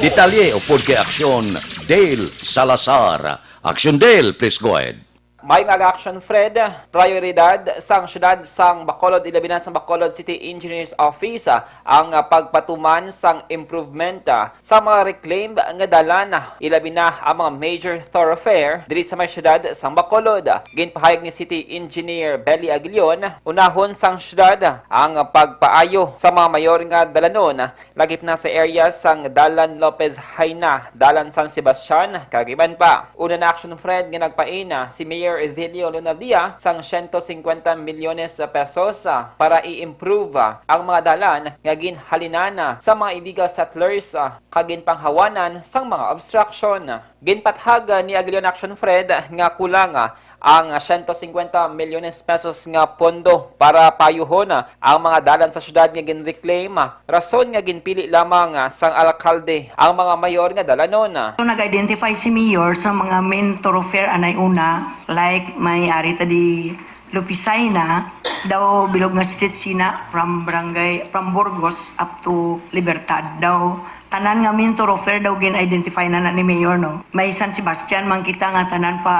Detalye upod kay Aksyon Dale Salazar. Aksyon Dale, please go ahead. Maayong aga, Action Fred. Prioridad sang siyudad sang Bacolod, ilabi na sang Bacolod City Engineers Office, ah, ang, ah, pagpatuman sang improvement, ah, sa mga reclaimed nga dalan, ah, ilabi na ang mga major thoroughfare diri sa may siyudad sang Bacolod. Ginpahayag ni City Engineer Belly Aguilion, unahon sang siyudad, ah, ang pagpaayo sa mga mayor nga dalanon, ah, lakip na sa area sang Dalan Lopez Jaena, Dalan San Sebastian, kag iban pa. Una na, Action Fred, nga nagpaina si Mayor Edilio Lunaldia sang siyento singkwenta milyones pesos, ah, para i-improve, ah, ang mga dalan nga ginhalinan, ah, sa mga illegal settlers, ah, kag ginpanghawanan sang mga obstruction. Ginpathagan ni Aguilion, Action Fred, nga kulang, ah, ang siyento singkwenta milyones pesos nga pondo para paayuhon, ah, ang mga dalan sa siyudad nga ginreclaim, ah, rason nga ginpili lamang, ah, sang alkalde ang mga mayor nga dalanon. So, nag-identify si Mayor sa mga main thoroughfare anay una, like may ari ta di Lupisay na, daw bilog nga street sina from barangay, from Burgos up to Libertad. Daw tanan nga main thoroughfare daw gin-identify na, na ni Mayor, no? May San Sebastian man kita nga tanan pa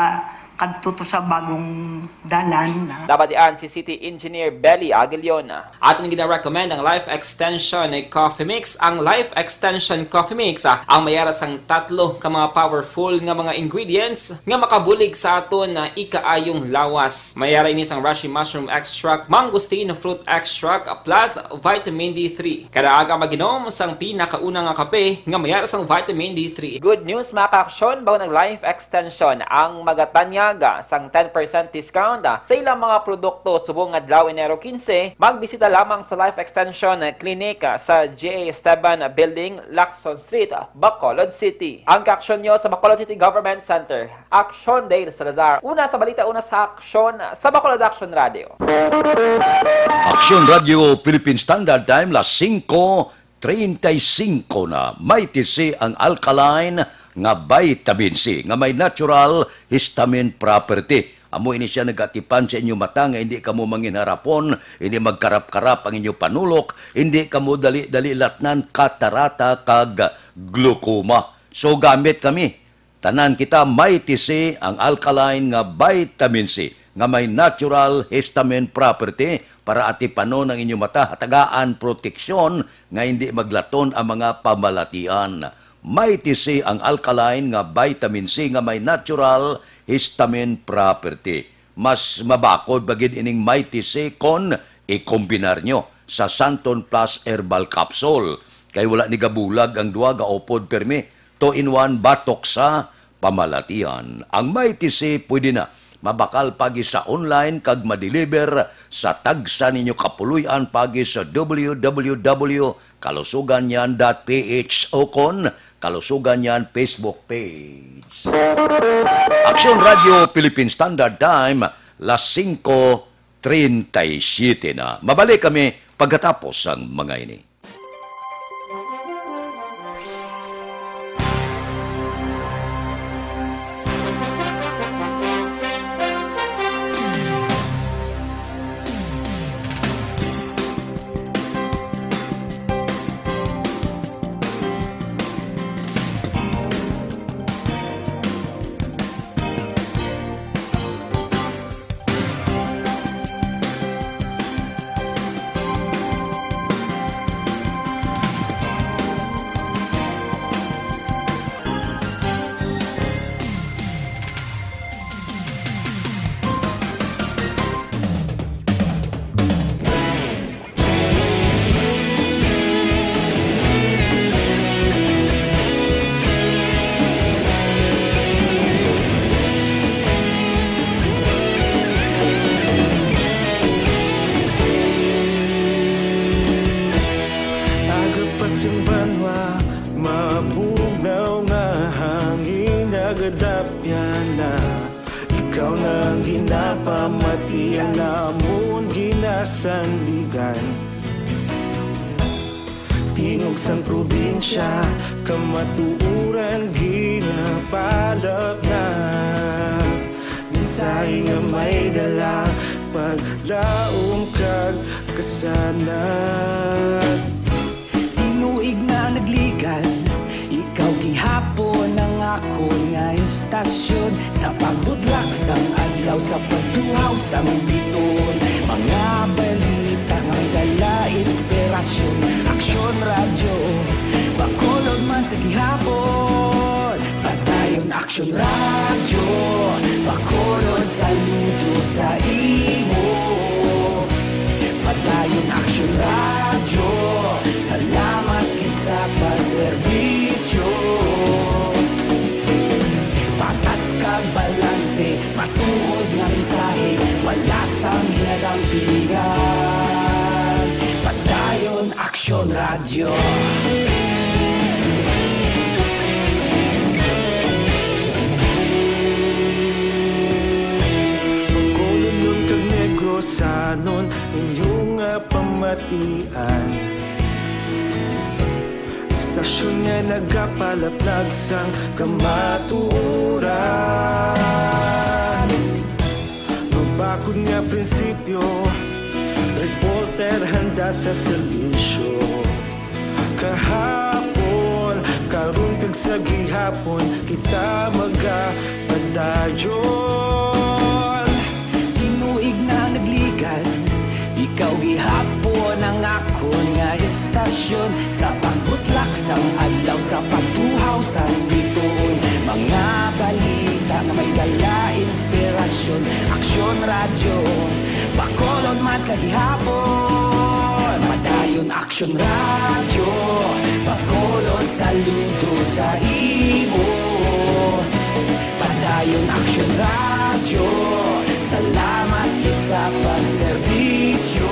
kadto to sa bagong dalan na. Nabatian si City Engineer Belly Aguilion. Aton gina-recommend ang Life Extension Coffee Mix. Ang Life Extension Coffee Mix, ah, ang may ara sang tatlo ka mga powerful nga mga ingredients nga makabulig sa aton, ah, ikaayong lawas. May ara ini sang reishi mushroom extract, mangosteen fruit extract, plus vitamin D three. Kada aga mag-inom sang pinakauna nga kape nga may ara sang vitamin D three. Good news, mga ka-aksyon, bangod ang Life Extension ang magatanyag sang ten percent discount sa ilang mga produkto subong adlaw Enero quince, magbisita lamang sa Life Extension Clinic sa G A Esteban Building, Lacson Street, Bacolod City. Ang ka-aksyon nyo sa Bacolod City Government Center, Aksyon Dale Salazar. Una sa balita, una sa aksyon sa Bacolod Action Radio. Aksyon Radio Philippine Standard Time, las singko treinta y cinco na. May tisi ang alkaline nga vitamin C nga may natural histamine property. Amo ini sia nagatipan sa inyo mata nga hindi kamo manginharapon, hindi magkarap-karap ang inyo panulok, hindi kamo dali-dali latnan katarata kag glaucoma. So, gamit kami. Tanan kita may tisi ang alkaline nga vitamin C nga may natural histamine property para atipanon ang inyo mata, hatagaan proteksyon nga hindi maglaton ang mga pamalatian. May tisi ang alkaline nga vitamin C nga may natural histamine property. Mas mabakod pa gid ining may tisi kon ikombinar nyo sa Santon Plus Herbal Capsule, kay wala ni gabulag ang duha, gaupod pirmi, two-in-one batok sa pamalatian. Ang may tisi pwede na mabakal pagi sa online kag madeliver sa tagsa ninyo kapuloy-an pagi sa W W W kalusugan yan dot P H o kon Kalusugan yan Facebook page. Aksyon Radio Philippine Standard Time, las singko treinta y siete na. Mabalik kami pagkatapos sang mga ini. Agapas ang banwa, mabugnaw nga hangin, nagadapyan na. Ikaw na ang ginapamatian namon ginasandigan. Tingog sang probinsya, kamatuoran ginapalapnag. Mensahe nga may dala, paglaom kag kasanag. Tinuig na nagligad, ikaw gihapon ang akon nga istasyon. Sa pagbutlak sang adlaw, sa pagtuhaw sang bituon, mga balita nga may dala inspirasyon. Aksyon Radyo, Bacolod man sa gihapon. Padayon Aksyon Radyo, Bacolod, saludo sa imo. Padayon Aksyon Radyo, salamat gid sa pagserbisyo. Patas kag balanse, matuod nga mensahe, wala sang ginadampigan. Padayon Aksyon Radyo. Bacolodnon kag Negrosanon, inyo nga pamatian. Istasyon nga nagapalapnag sang kamatuoran. Mabakod nga prinsipyo, reporter handa sa serbisyo. Kahapon, karon kag sa gihapon, kita magapadayon. Tinuig na nagligad, ikaw gihapon ang akon nga istasyon. Sa pagbutlak sang adlaw, sa pagtuhaw sang bituon, mga balita nga may dala inspirasyon. Aksyon Radyo, Bacolod man sa gihapon. Padayon Aksyon Radyo, Bacolod, saludo sa imo. Padayon Aksyon Radyo, salamat gid sa pagserbisyo.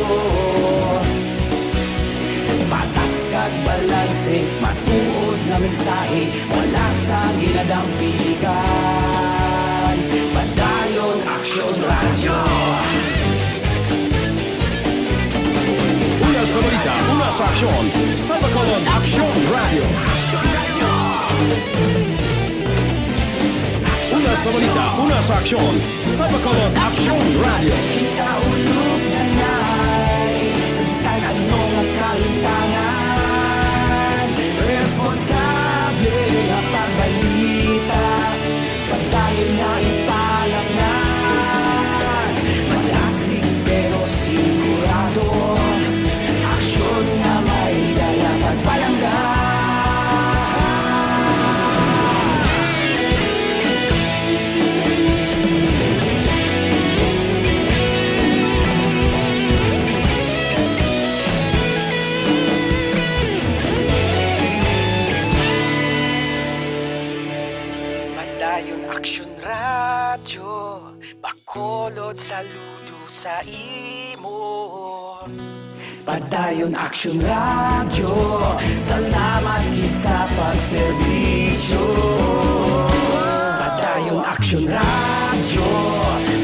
Patas kag balanse, matuod nga mensahe, wala sang ginadampigan. Padayon Aksyon Radyo. Una sa balita, una sa aksyon, sa Bacolod Aksyon Radyo. Una sa balita, una sa aksyon, sa Bacolod Aksyon Radyo. Ikaulog na na'y sa bisan ano nga kahitangan. Responsable nga pagbalita, padayon nga ipalapngan. Malasig pero sigurado, aksyon nga may dala pagpalangga. Padayon Aksyon Radyo, Bacolod, saludo sa imo. Padayon Aksyon Radyo, salamat gid sa pagserbisyo. Padayon Aksyon Radyo,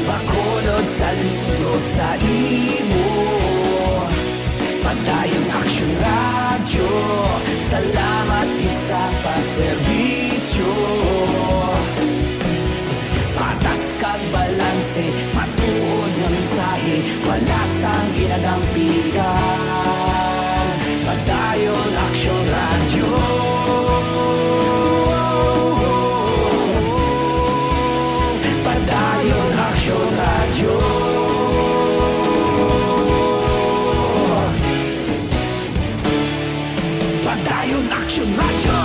Bacolod, saludo sa imo. Padayon Aksyon Radyo, salamat gid sa pagserbisyo. Patas kag balanse, matuod nga mensahe, wala sang ginadampigan. Padayon Aksyon Radyo. Padayon Aksyon Radyo. Padayon Aksyon Radyo.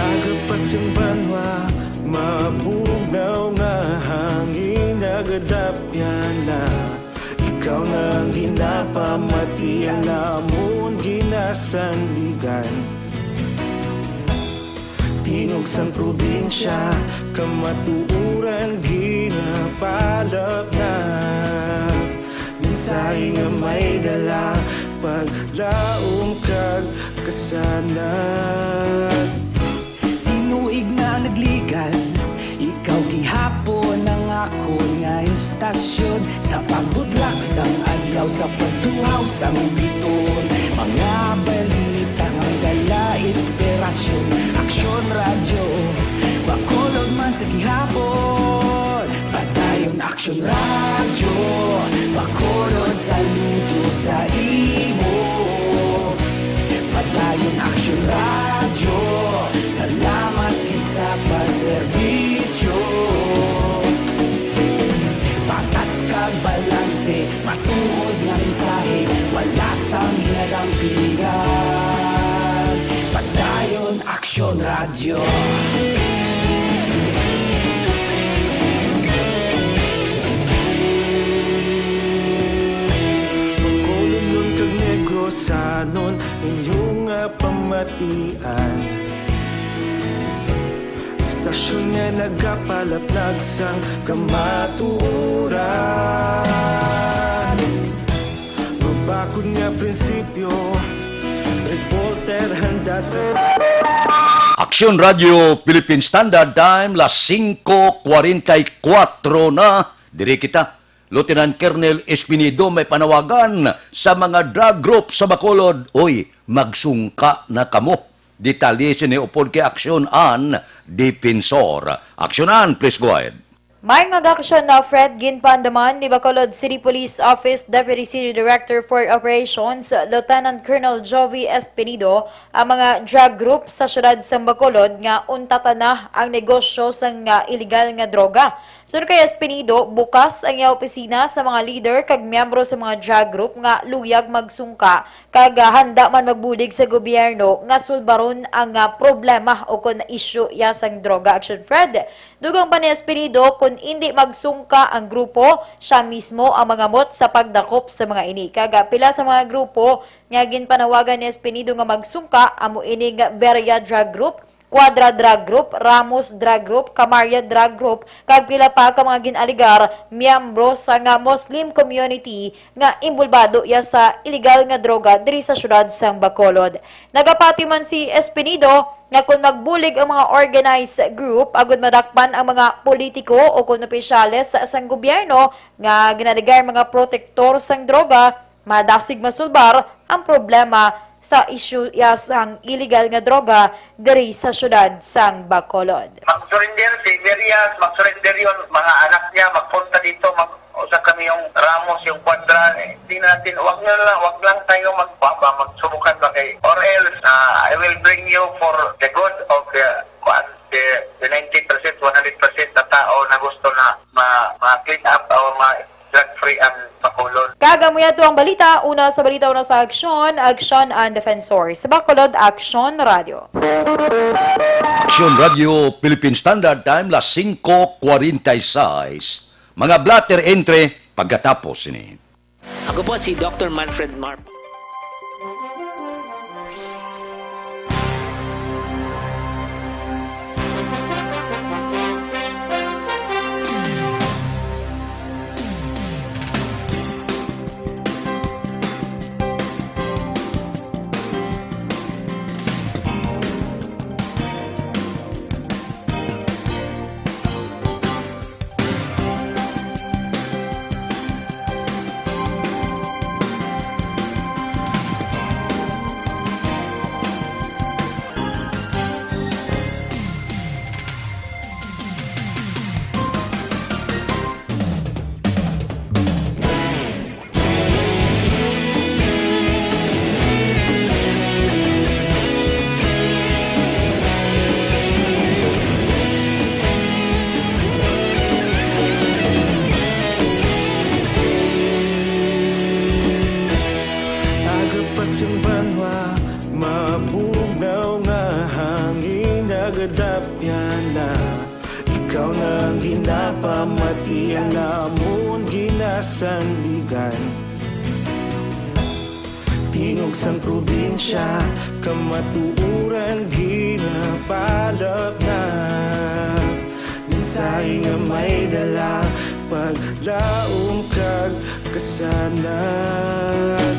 Aga pa sing banwa, maabog na Dapyana, ikaw na ang ginapamati, ang amon ginasandigan. Tingog sang probinsya, kamatuoran ginapalapnag. Mensahe nga may dala, paglaom kag kasanag. Tinuig na nagligal, ikaw gihapon ang akon nga istasyon. Sa pagbudlak sang adlaw, sa pagtuhaw sang biton, mga balita nga dala inspirasyon. Aksyon Radyo, Bacolod man sa gihapon. Padayon Aksyon Radyo, Bacolod, saludo sa imo. Padayon Aksyon Radyo, salamat gid sa pagserbisyo. Patas kag balanse, matuod nga mensahe, wala sang ginadampigan. Padayon Aksyon Radyo. Bacolodnon kag Negrosanon, inyo nga pamatian. Istasyon nga nagapalapnag sang kamatuoran. Mabakod nga prinsipyo, reporter handa sa Aksyon Radyo Philippine Standard Time, las singko kwarenta y kuwatro na. Diri kita, Lieutenant Colonel Espinido, may panawagan sa mga drug group sa Bacolod. Uy, magsungka na kamo. Detalye sini upod kay Aksyon An Defensor. Aksyon An, please go ahead. May nga aksyon na, Fred. Ginpaandaman ni Bacolod City Police Office Deputy City Director for Operations, Lieutenant Colonel Jovi Espinido, ang mga drug group sa siyudad sang Bacolod nga untatan na ang negosyo sang, ah, iligal nga droga. Suno kay Espinido, bukas ang iya opisina sa mga leader kag miyembro sa mga drug group nga luyag magsungka kag, ah, handa man magbulig sa gobyerno nga sulbaron ang, ah, problema o kon issue ya sang droga. Aksyon Fred. Dugang pa ni Espinido, kon indi magsungka ang grupo, siya mismo ang mangamot sa pagdakop sa mga ini. Kag, ah, pila sa mga grupo nga ginpanawagan ni Espinido nga magsungka, amo ining Beria Drug Group, Quadra Drug Group, Ramos Drug Group, Camarya Drug Group, kag pila pa ka mga gin-alegar miyembro sa nga Muslim community nga imbulbado ya sa iligal nga droga diri sa siyudad sang Bacolod. Nagapati man si Espinido nga kon magbulig ang mga organized group agud madakpan ang mga politiko o kon opisyales sang gobyerno nga ginalegar mga protektor sang droga, madasig masulbar ang problema sa isyu ya sang iligal nga droga diri sa siyudad sang Bacolod. Mag-surrender si Merias, mag-surrender yung mga anak niya, magpunta dito, mag-, usa kami yung Ramos, yung Quadra. Eh, hindi natin, wag na lang, wag lang tayo magbaba, magsubukan ba kay, or else, ah, I will bring you for the good of the, kuan, the, the ninety percent, one hundred percent na tao na gusto na ma-, ma-clean up or ma-, drug-free ang Bacolod. Kag amo yato ang balita, una sa balita, una sa aksyon, Aksyon ang Defensor. Sa Bacolod, Aksyon Radio. Aksyon Radio, Philippine Standard Time, las singko kwarenta y seis. Mga blotter entry pagkatapos ini. Ako po si Doctor Manfred Mar. Aga pa sing banwa, mabugnaw nga hangin, nagadapyan na. Ikaw na ang ginapamatian namon ginasandigan. Tingog sang probinsya, kamatuoran ginapalapnag. Mensahe nga may dala, paglaom kag kasanag.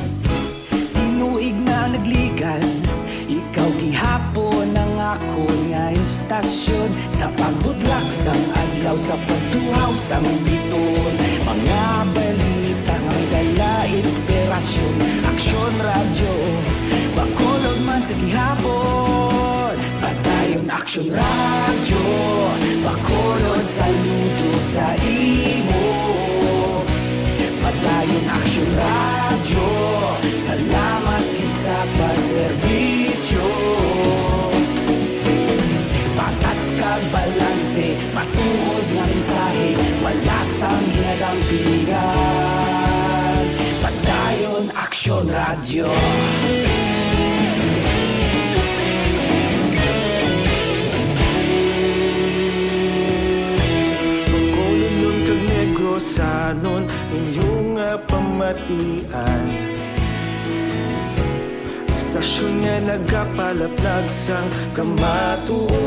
Tinuig na nagligan, ikaw gihapon ang akon nga istasyon. Sa pagbutlak sang adlaw, sa pagtuhaw sang biton, mga balita nga may dala inspirasyon. Aksyon Radyo, Bacolod man sa gihapon. Padayon Aksyon Radyo, Bacolod, saludo sa imo. Padayon Aksyon Radyo, salamat gid sa pagserbisyo. Patas kag balanse, matuod nga mensahe, wala sang ginadampingan. Padayon Aksyon Radyo. Bacolodnon kag Negrosanon, inyo nga pamatian. Istasyon nga nagapalaplag sang kamatuoran.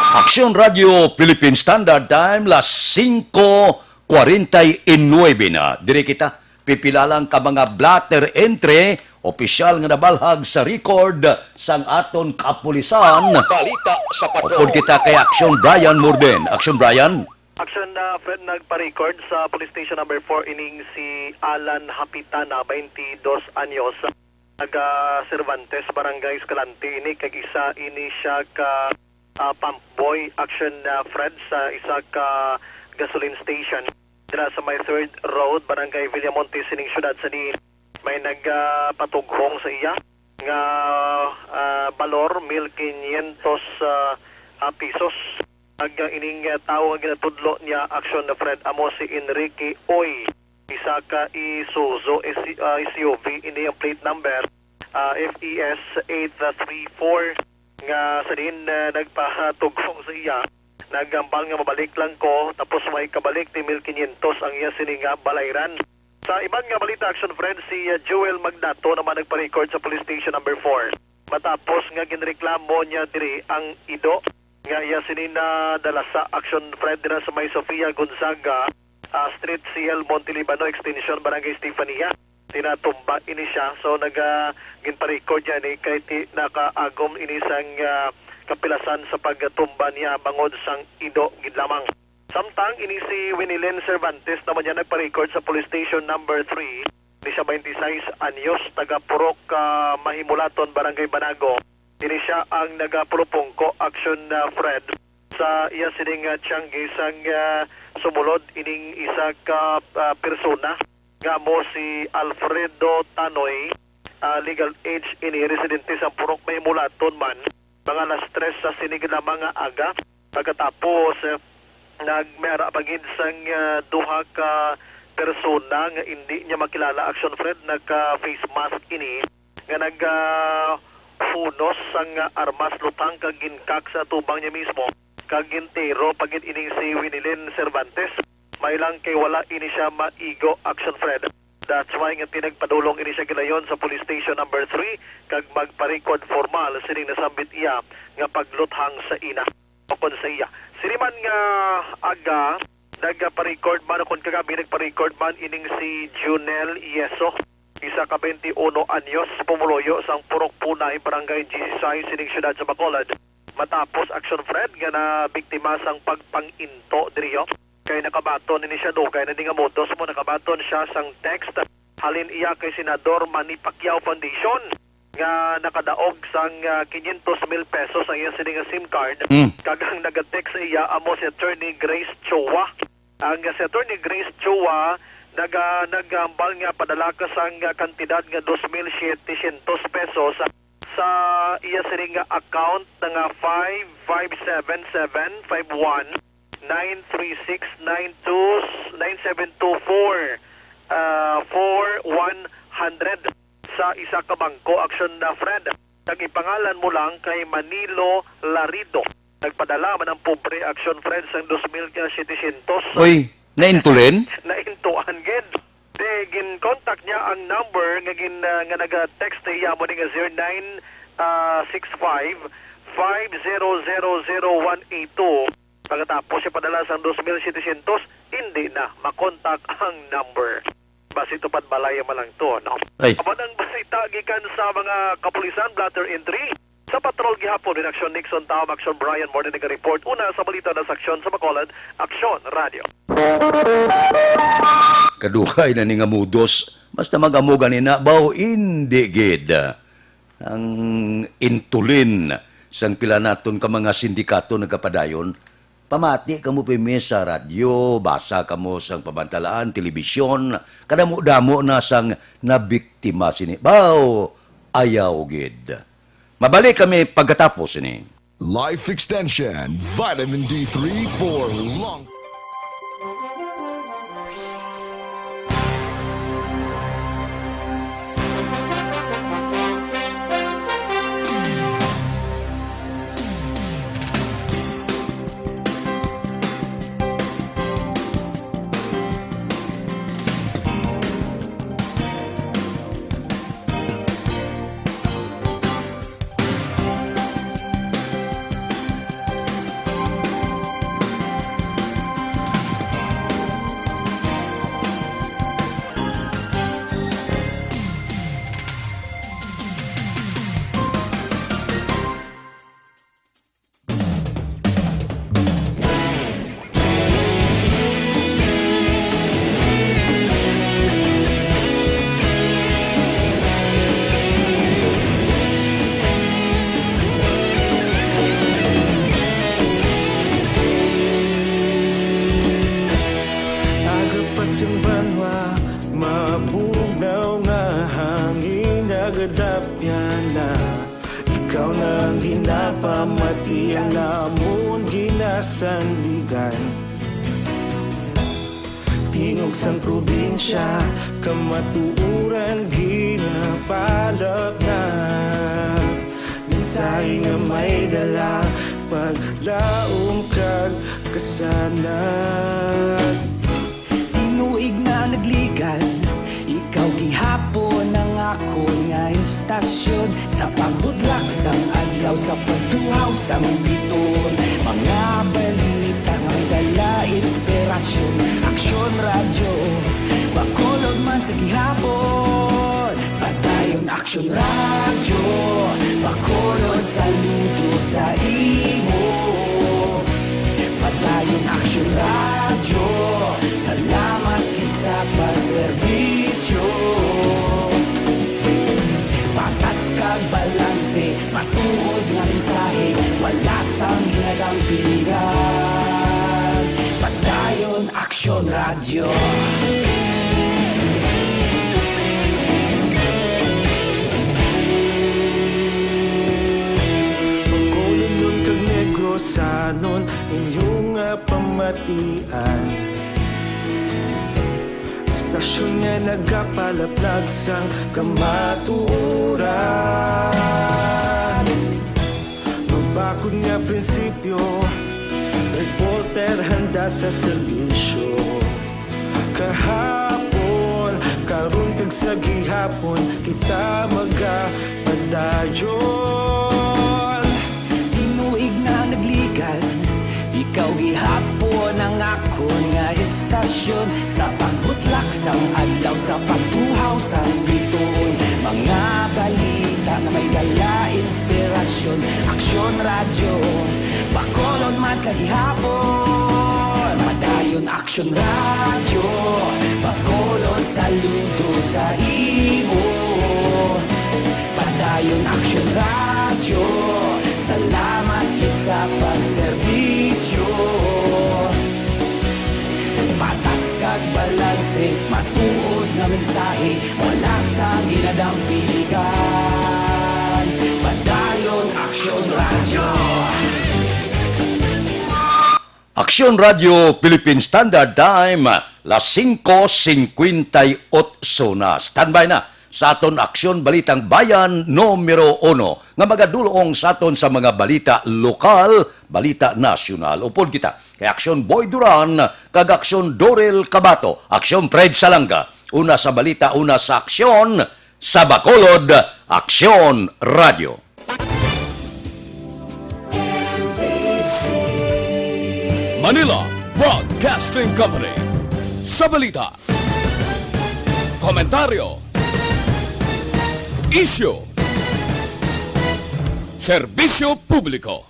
Aksyon Radyo Philippine Standard Time, las singko kwarenta y nuebe na. Diri kita, pipila lang ka mga blotter entry, opisyal nga nabalhag sa record sang aton kapulisan. Balita sa Patrol. Upod kita kay Aksyon Brian Morden. Aksyon Brian. Aksyon, ah, Fred, nagpa-record sa Police Station Number four ining si Alan Hapitana, twenty-dos anyos, taga Cervantes, Barangay Escalante ini, kag isa ini siya ka, ah, pump boy, Aksyon, ah, Fred, sa isa ka gasoline station dira sa may Third Road, Barangay Villamonte, sining siyudad, sa diin may nagapatughong sa iya nga, ah, balor, mil quinientos, ah, ah, pesos. Ag, ah, ining, ah, tawo nga ginatudlo niya, Aksyon Fred, amo si Enrique Uy, isa ka Isuzu S-, ah, S U V. Ini ang plate number, ah, F E S eight three four, nga sa diin, ah, nagpatughong sa iya, naghambal nga mabalik lang ko, tapos may kabalik ni mil quinientos ang iya sini nga balayran. Sa iban nga balita, Aksyon Fred, si, ah, Joel Magdato naman nagpa-record sa Police Station Number four matapos nga ginreklamo niya diri ang ido nga iya sini nadala sa, Aksyon Fred, dira sa may Sofia Gonzaga, ah, Street, C L Montelibano Extension, Barangay Estefania. Tinatumba ini siya. So, naga-, ginpa-record niya ni kay ti-, nakaagom ini sang, ah, kapilasan sa pagtumba niya bangod sang ido gid lamang. Samtang ini si Winilyn Cervantes naman niya nagpa-record sa Police Station Number three, ni siya twenty-six anyos, taga Purok, ah, Mahimulaton, Barangay Banago. Ini siya ang nagapulupungko, Aksyon, ah, Fred, sa iya sining, ah, tiyanggi sang, ah, sumulod ining isa ka, ah, persona nga amo si Alfredo Tanoy, ah, legal age ini, residente sa Purok Mahimulaton man, mga alas tres sa sining lamang nga aga. Pagkatapos, eh, nagmera pa gid sang, ah, duha ka persona nga indi niya makilala, Aksyon Fred, naka-face mask ini, nga nagahunos sang armas lutang kag ginkak sa atubang niya mismo, kag gintiro pa gid ining si Winilyn Cervantes. May lang kay wala ini siya maigo, Aksyon Fred. That's why nga tinagpadulong ini siya gilayon sa Police Station Number three kag magpa-record formal sining nasambit iya nga pagluthang sa ina. Ukon sa iya, sini man nga aga, nagpa-record man, ukon kagabi, nagpa-record man ining si Junel Yeso, isa ka twenty-uno anyos, pumuluyo sang Purok Punay, Barangay G C C I, sining siyudad sa Bacolod. Matapos, Aksyon Fred, nga nabiktima sang pagpang-into diriyo. Kay nakabaton ini siya, dugay na ni nga modus mo, nakabaton siya sang text halin iya kay Senador Manny Pacquiao Foundation nga nakadaog sang, ah, quinientos mil pesos ang iya sini nga SIM card. Mm. Kag ang nagatext sa iya amo si Attorney Grace Chua. Ang si Attorney Grace Chua naga-, naghambal nga padala ka sang, ah, kantidad nga dos mil setecientos pesos sa iya sini nga account na nga five five seven seven five one nine three six nine two, nine seven two four, ah, four one hundred sa isa ka bangko, Aksyon na Fred. Nag-ipangalan mo lang kay Manilo Larido. Nagpadala man ang pobre Action Friends sang dos mil setecientos. Oy, naintulin? Naintuan gid. Di, gin-contact niya ang number nga gin-, ah, nga naga-text iya, amo ni nga zero nine, ah, six five, five zero zero zero one eight two. Pagkatapos siya padala sang dos mil setecientos, hindi na makontak ang number. Basi tupad balay man lang to, no? Ay. Amo ang balita gikan sa mga kapulisan, blotter entry. Sa patrol gihapon, Redaksyon Nixon Taom, Aksyon Brian Morning naga-report. Una sa balita na sa Aksyon sa Bacolod, Aksyon Radio. Kadugay na ni nga mudos, mas na mag-amo gani na, baw, hindi gid. Ang intulin sang pila naton ka mga sindikato nagapadayon, pamati kamo pirmi sa radyo, basa kamo sang pamantalaan, telebisyon, kadamo-damo na sang nabiktima sini. Baw, ayaw gid. Mabalik kami pagkatapos sini. Life Extension, Vitamin D three for long. Aga pa sing banwa, mabugnaw nga hangin nagadapyan na. Ikaw na ang ginapamati, ang amon ginasandigan. Tingog sang probinsya, kamatuoran ginapalapnap. Mensahe nga may dala, paglaom kag kasanag. Tinuig na nagligan, ikaw gihapon ang akon nga istasyon. Sa pagbudlak sang adlaw, sa pagtuhaw sang biton, mga balita nga may dala inspirasyon. Aksyon Radyo, Bacolod man sa gihapon. Padayon Aksyon Radyo, Bacolod, saludo sa imo. Padayon Aksyon Radyo, salamat gid sa pagserbisyo. Patas kag balanse, matuod nga mensahe, wala sang ginadampingan. Padayon Aksyon Radyo. Bacolodnon kag Negrosanon, inyo nga pamatian. Istasyon nga nagapalaplag sang kamatuoran. Mabakod nga prinsipyo, reporter handa sa serbisyo. Kahapon, karon kag sa gihapon, kita magapadayon. Tinuig na nagligan, ikaw gihapon ang akon nga istasyon. Sa pagbutlak sang adlaw, sa pagtuhaw sang bituon, mga balita nga may dala inspirasyon. Aksyon Radyo, Bacolod man sa gihapon. Padayon Aksyon Radyo, Bacolod, saludo sa imo. Padayon Aksyon Radyo, salamat gid sa pagserbisyo. Patas kag balanse, matuod nga mensahe, wala sang ginadampingan. Padayon Aksyon Radyo. Aksyon Radyo Philippine Standard Time, las singko singkwenta y otso na. Standby na Sa aton Aksyon Balitang Bayan numero uno, nga magadulong sa aton sa mga balita lokal, balita nasyonal. Upod kita kay Aksyon Boy Duran kag Aksyon Dorel Cabato, Aksyon Fred Salanga. Una sa balita, una sa aksyon, sa Bacolod, Aksyon Radio. Manila Broadcasting Company. Sa balita, komentaryo, isyu, serbisyo publiko.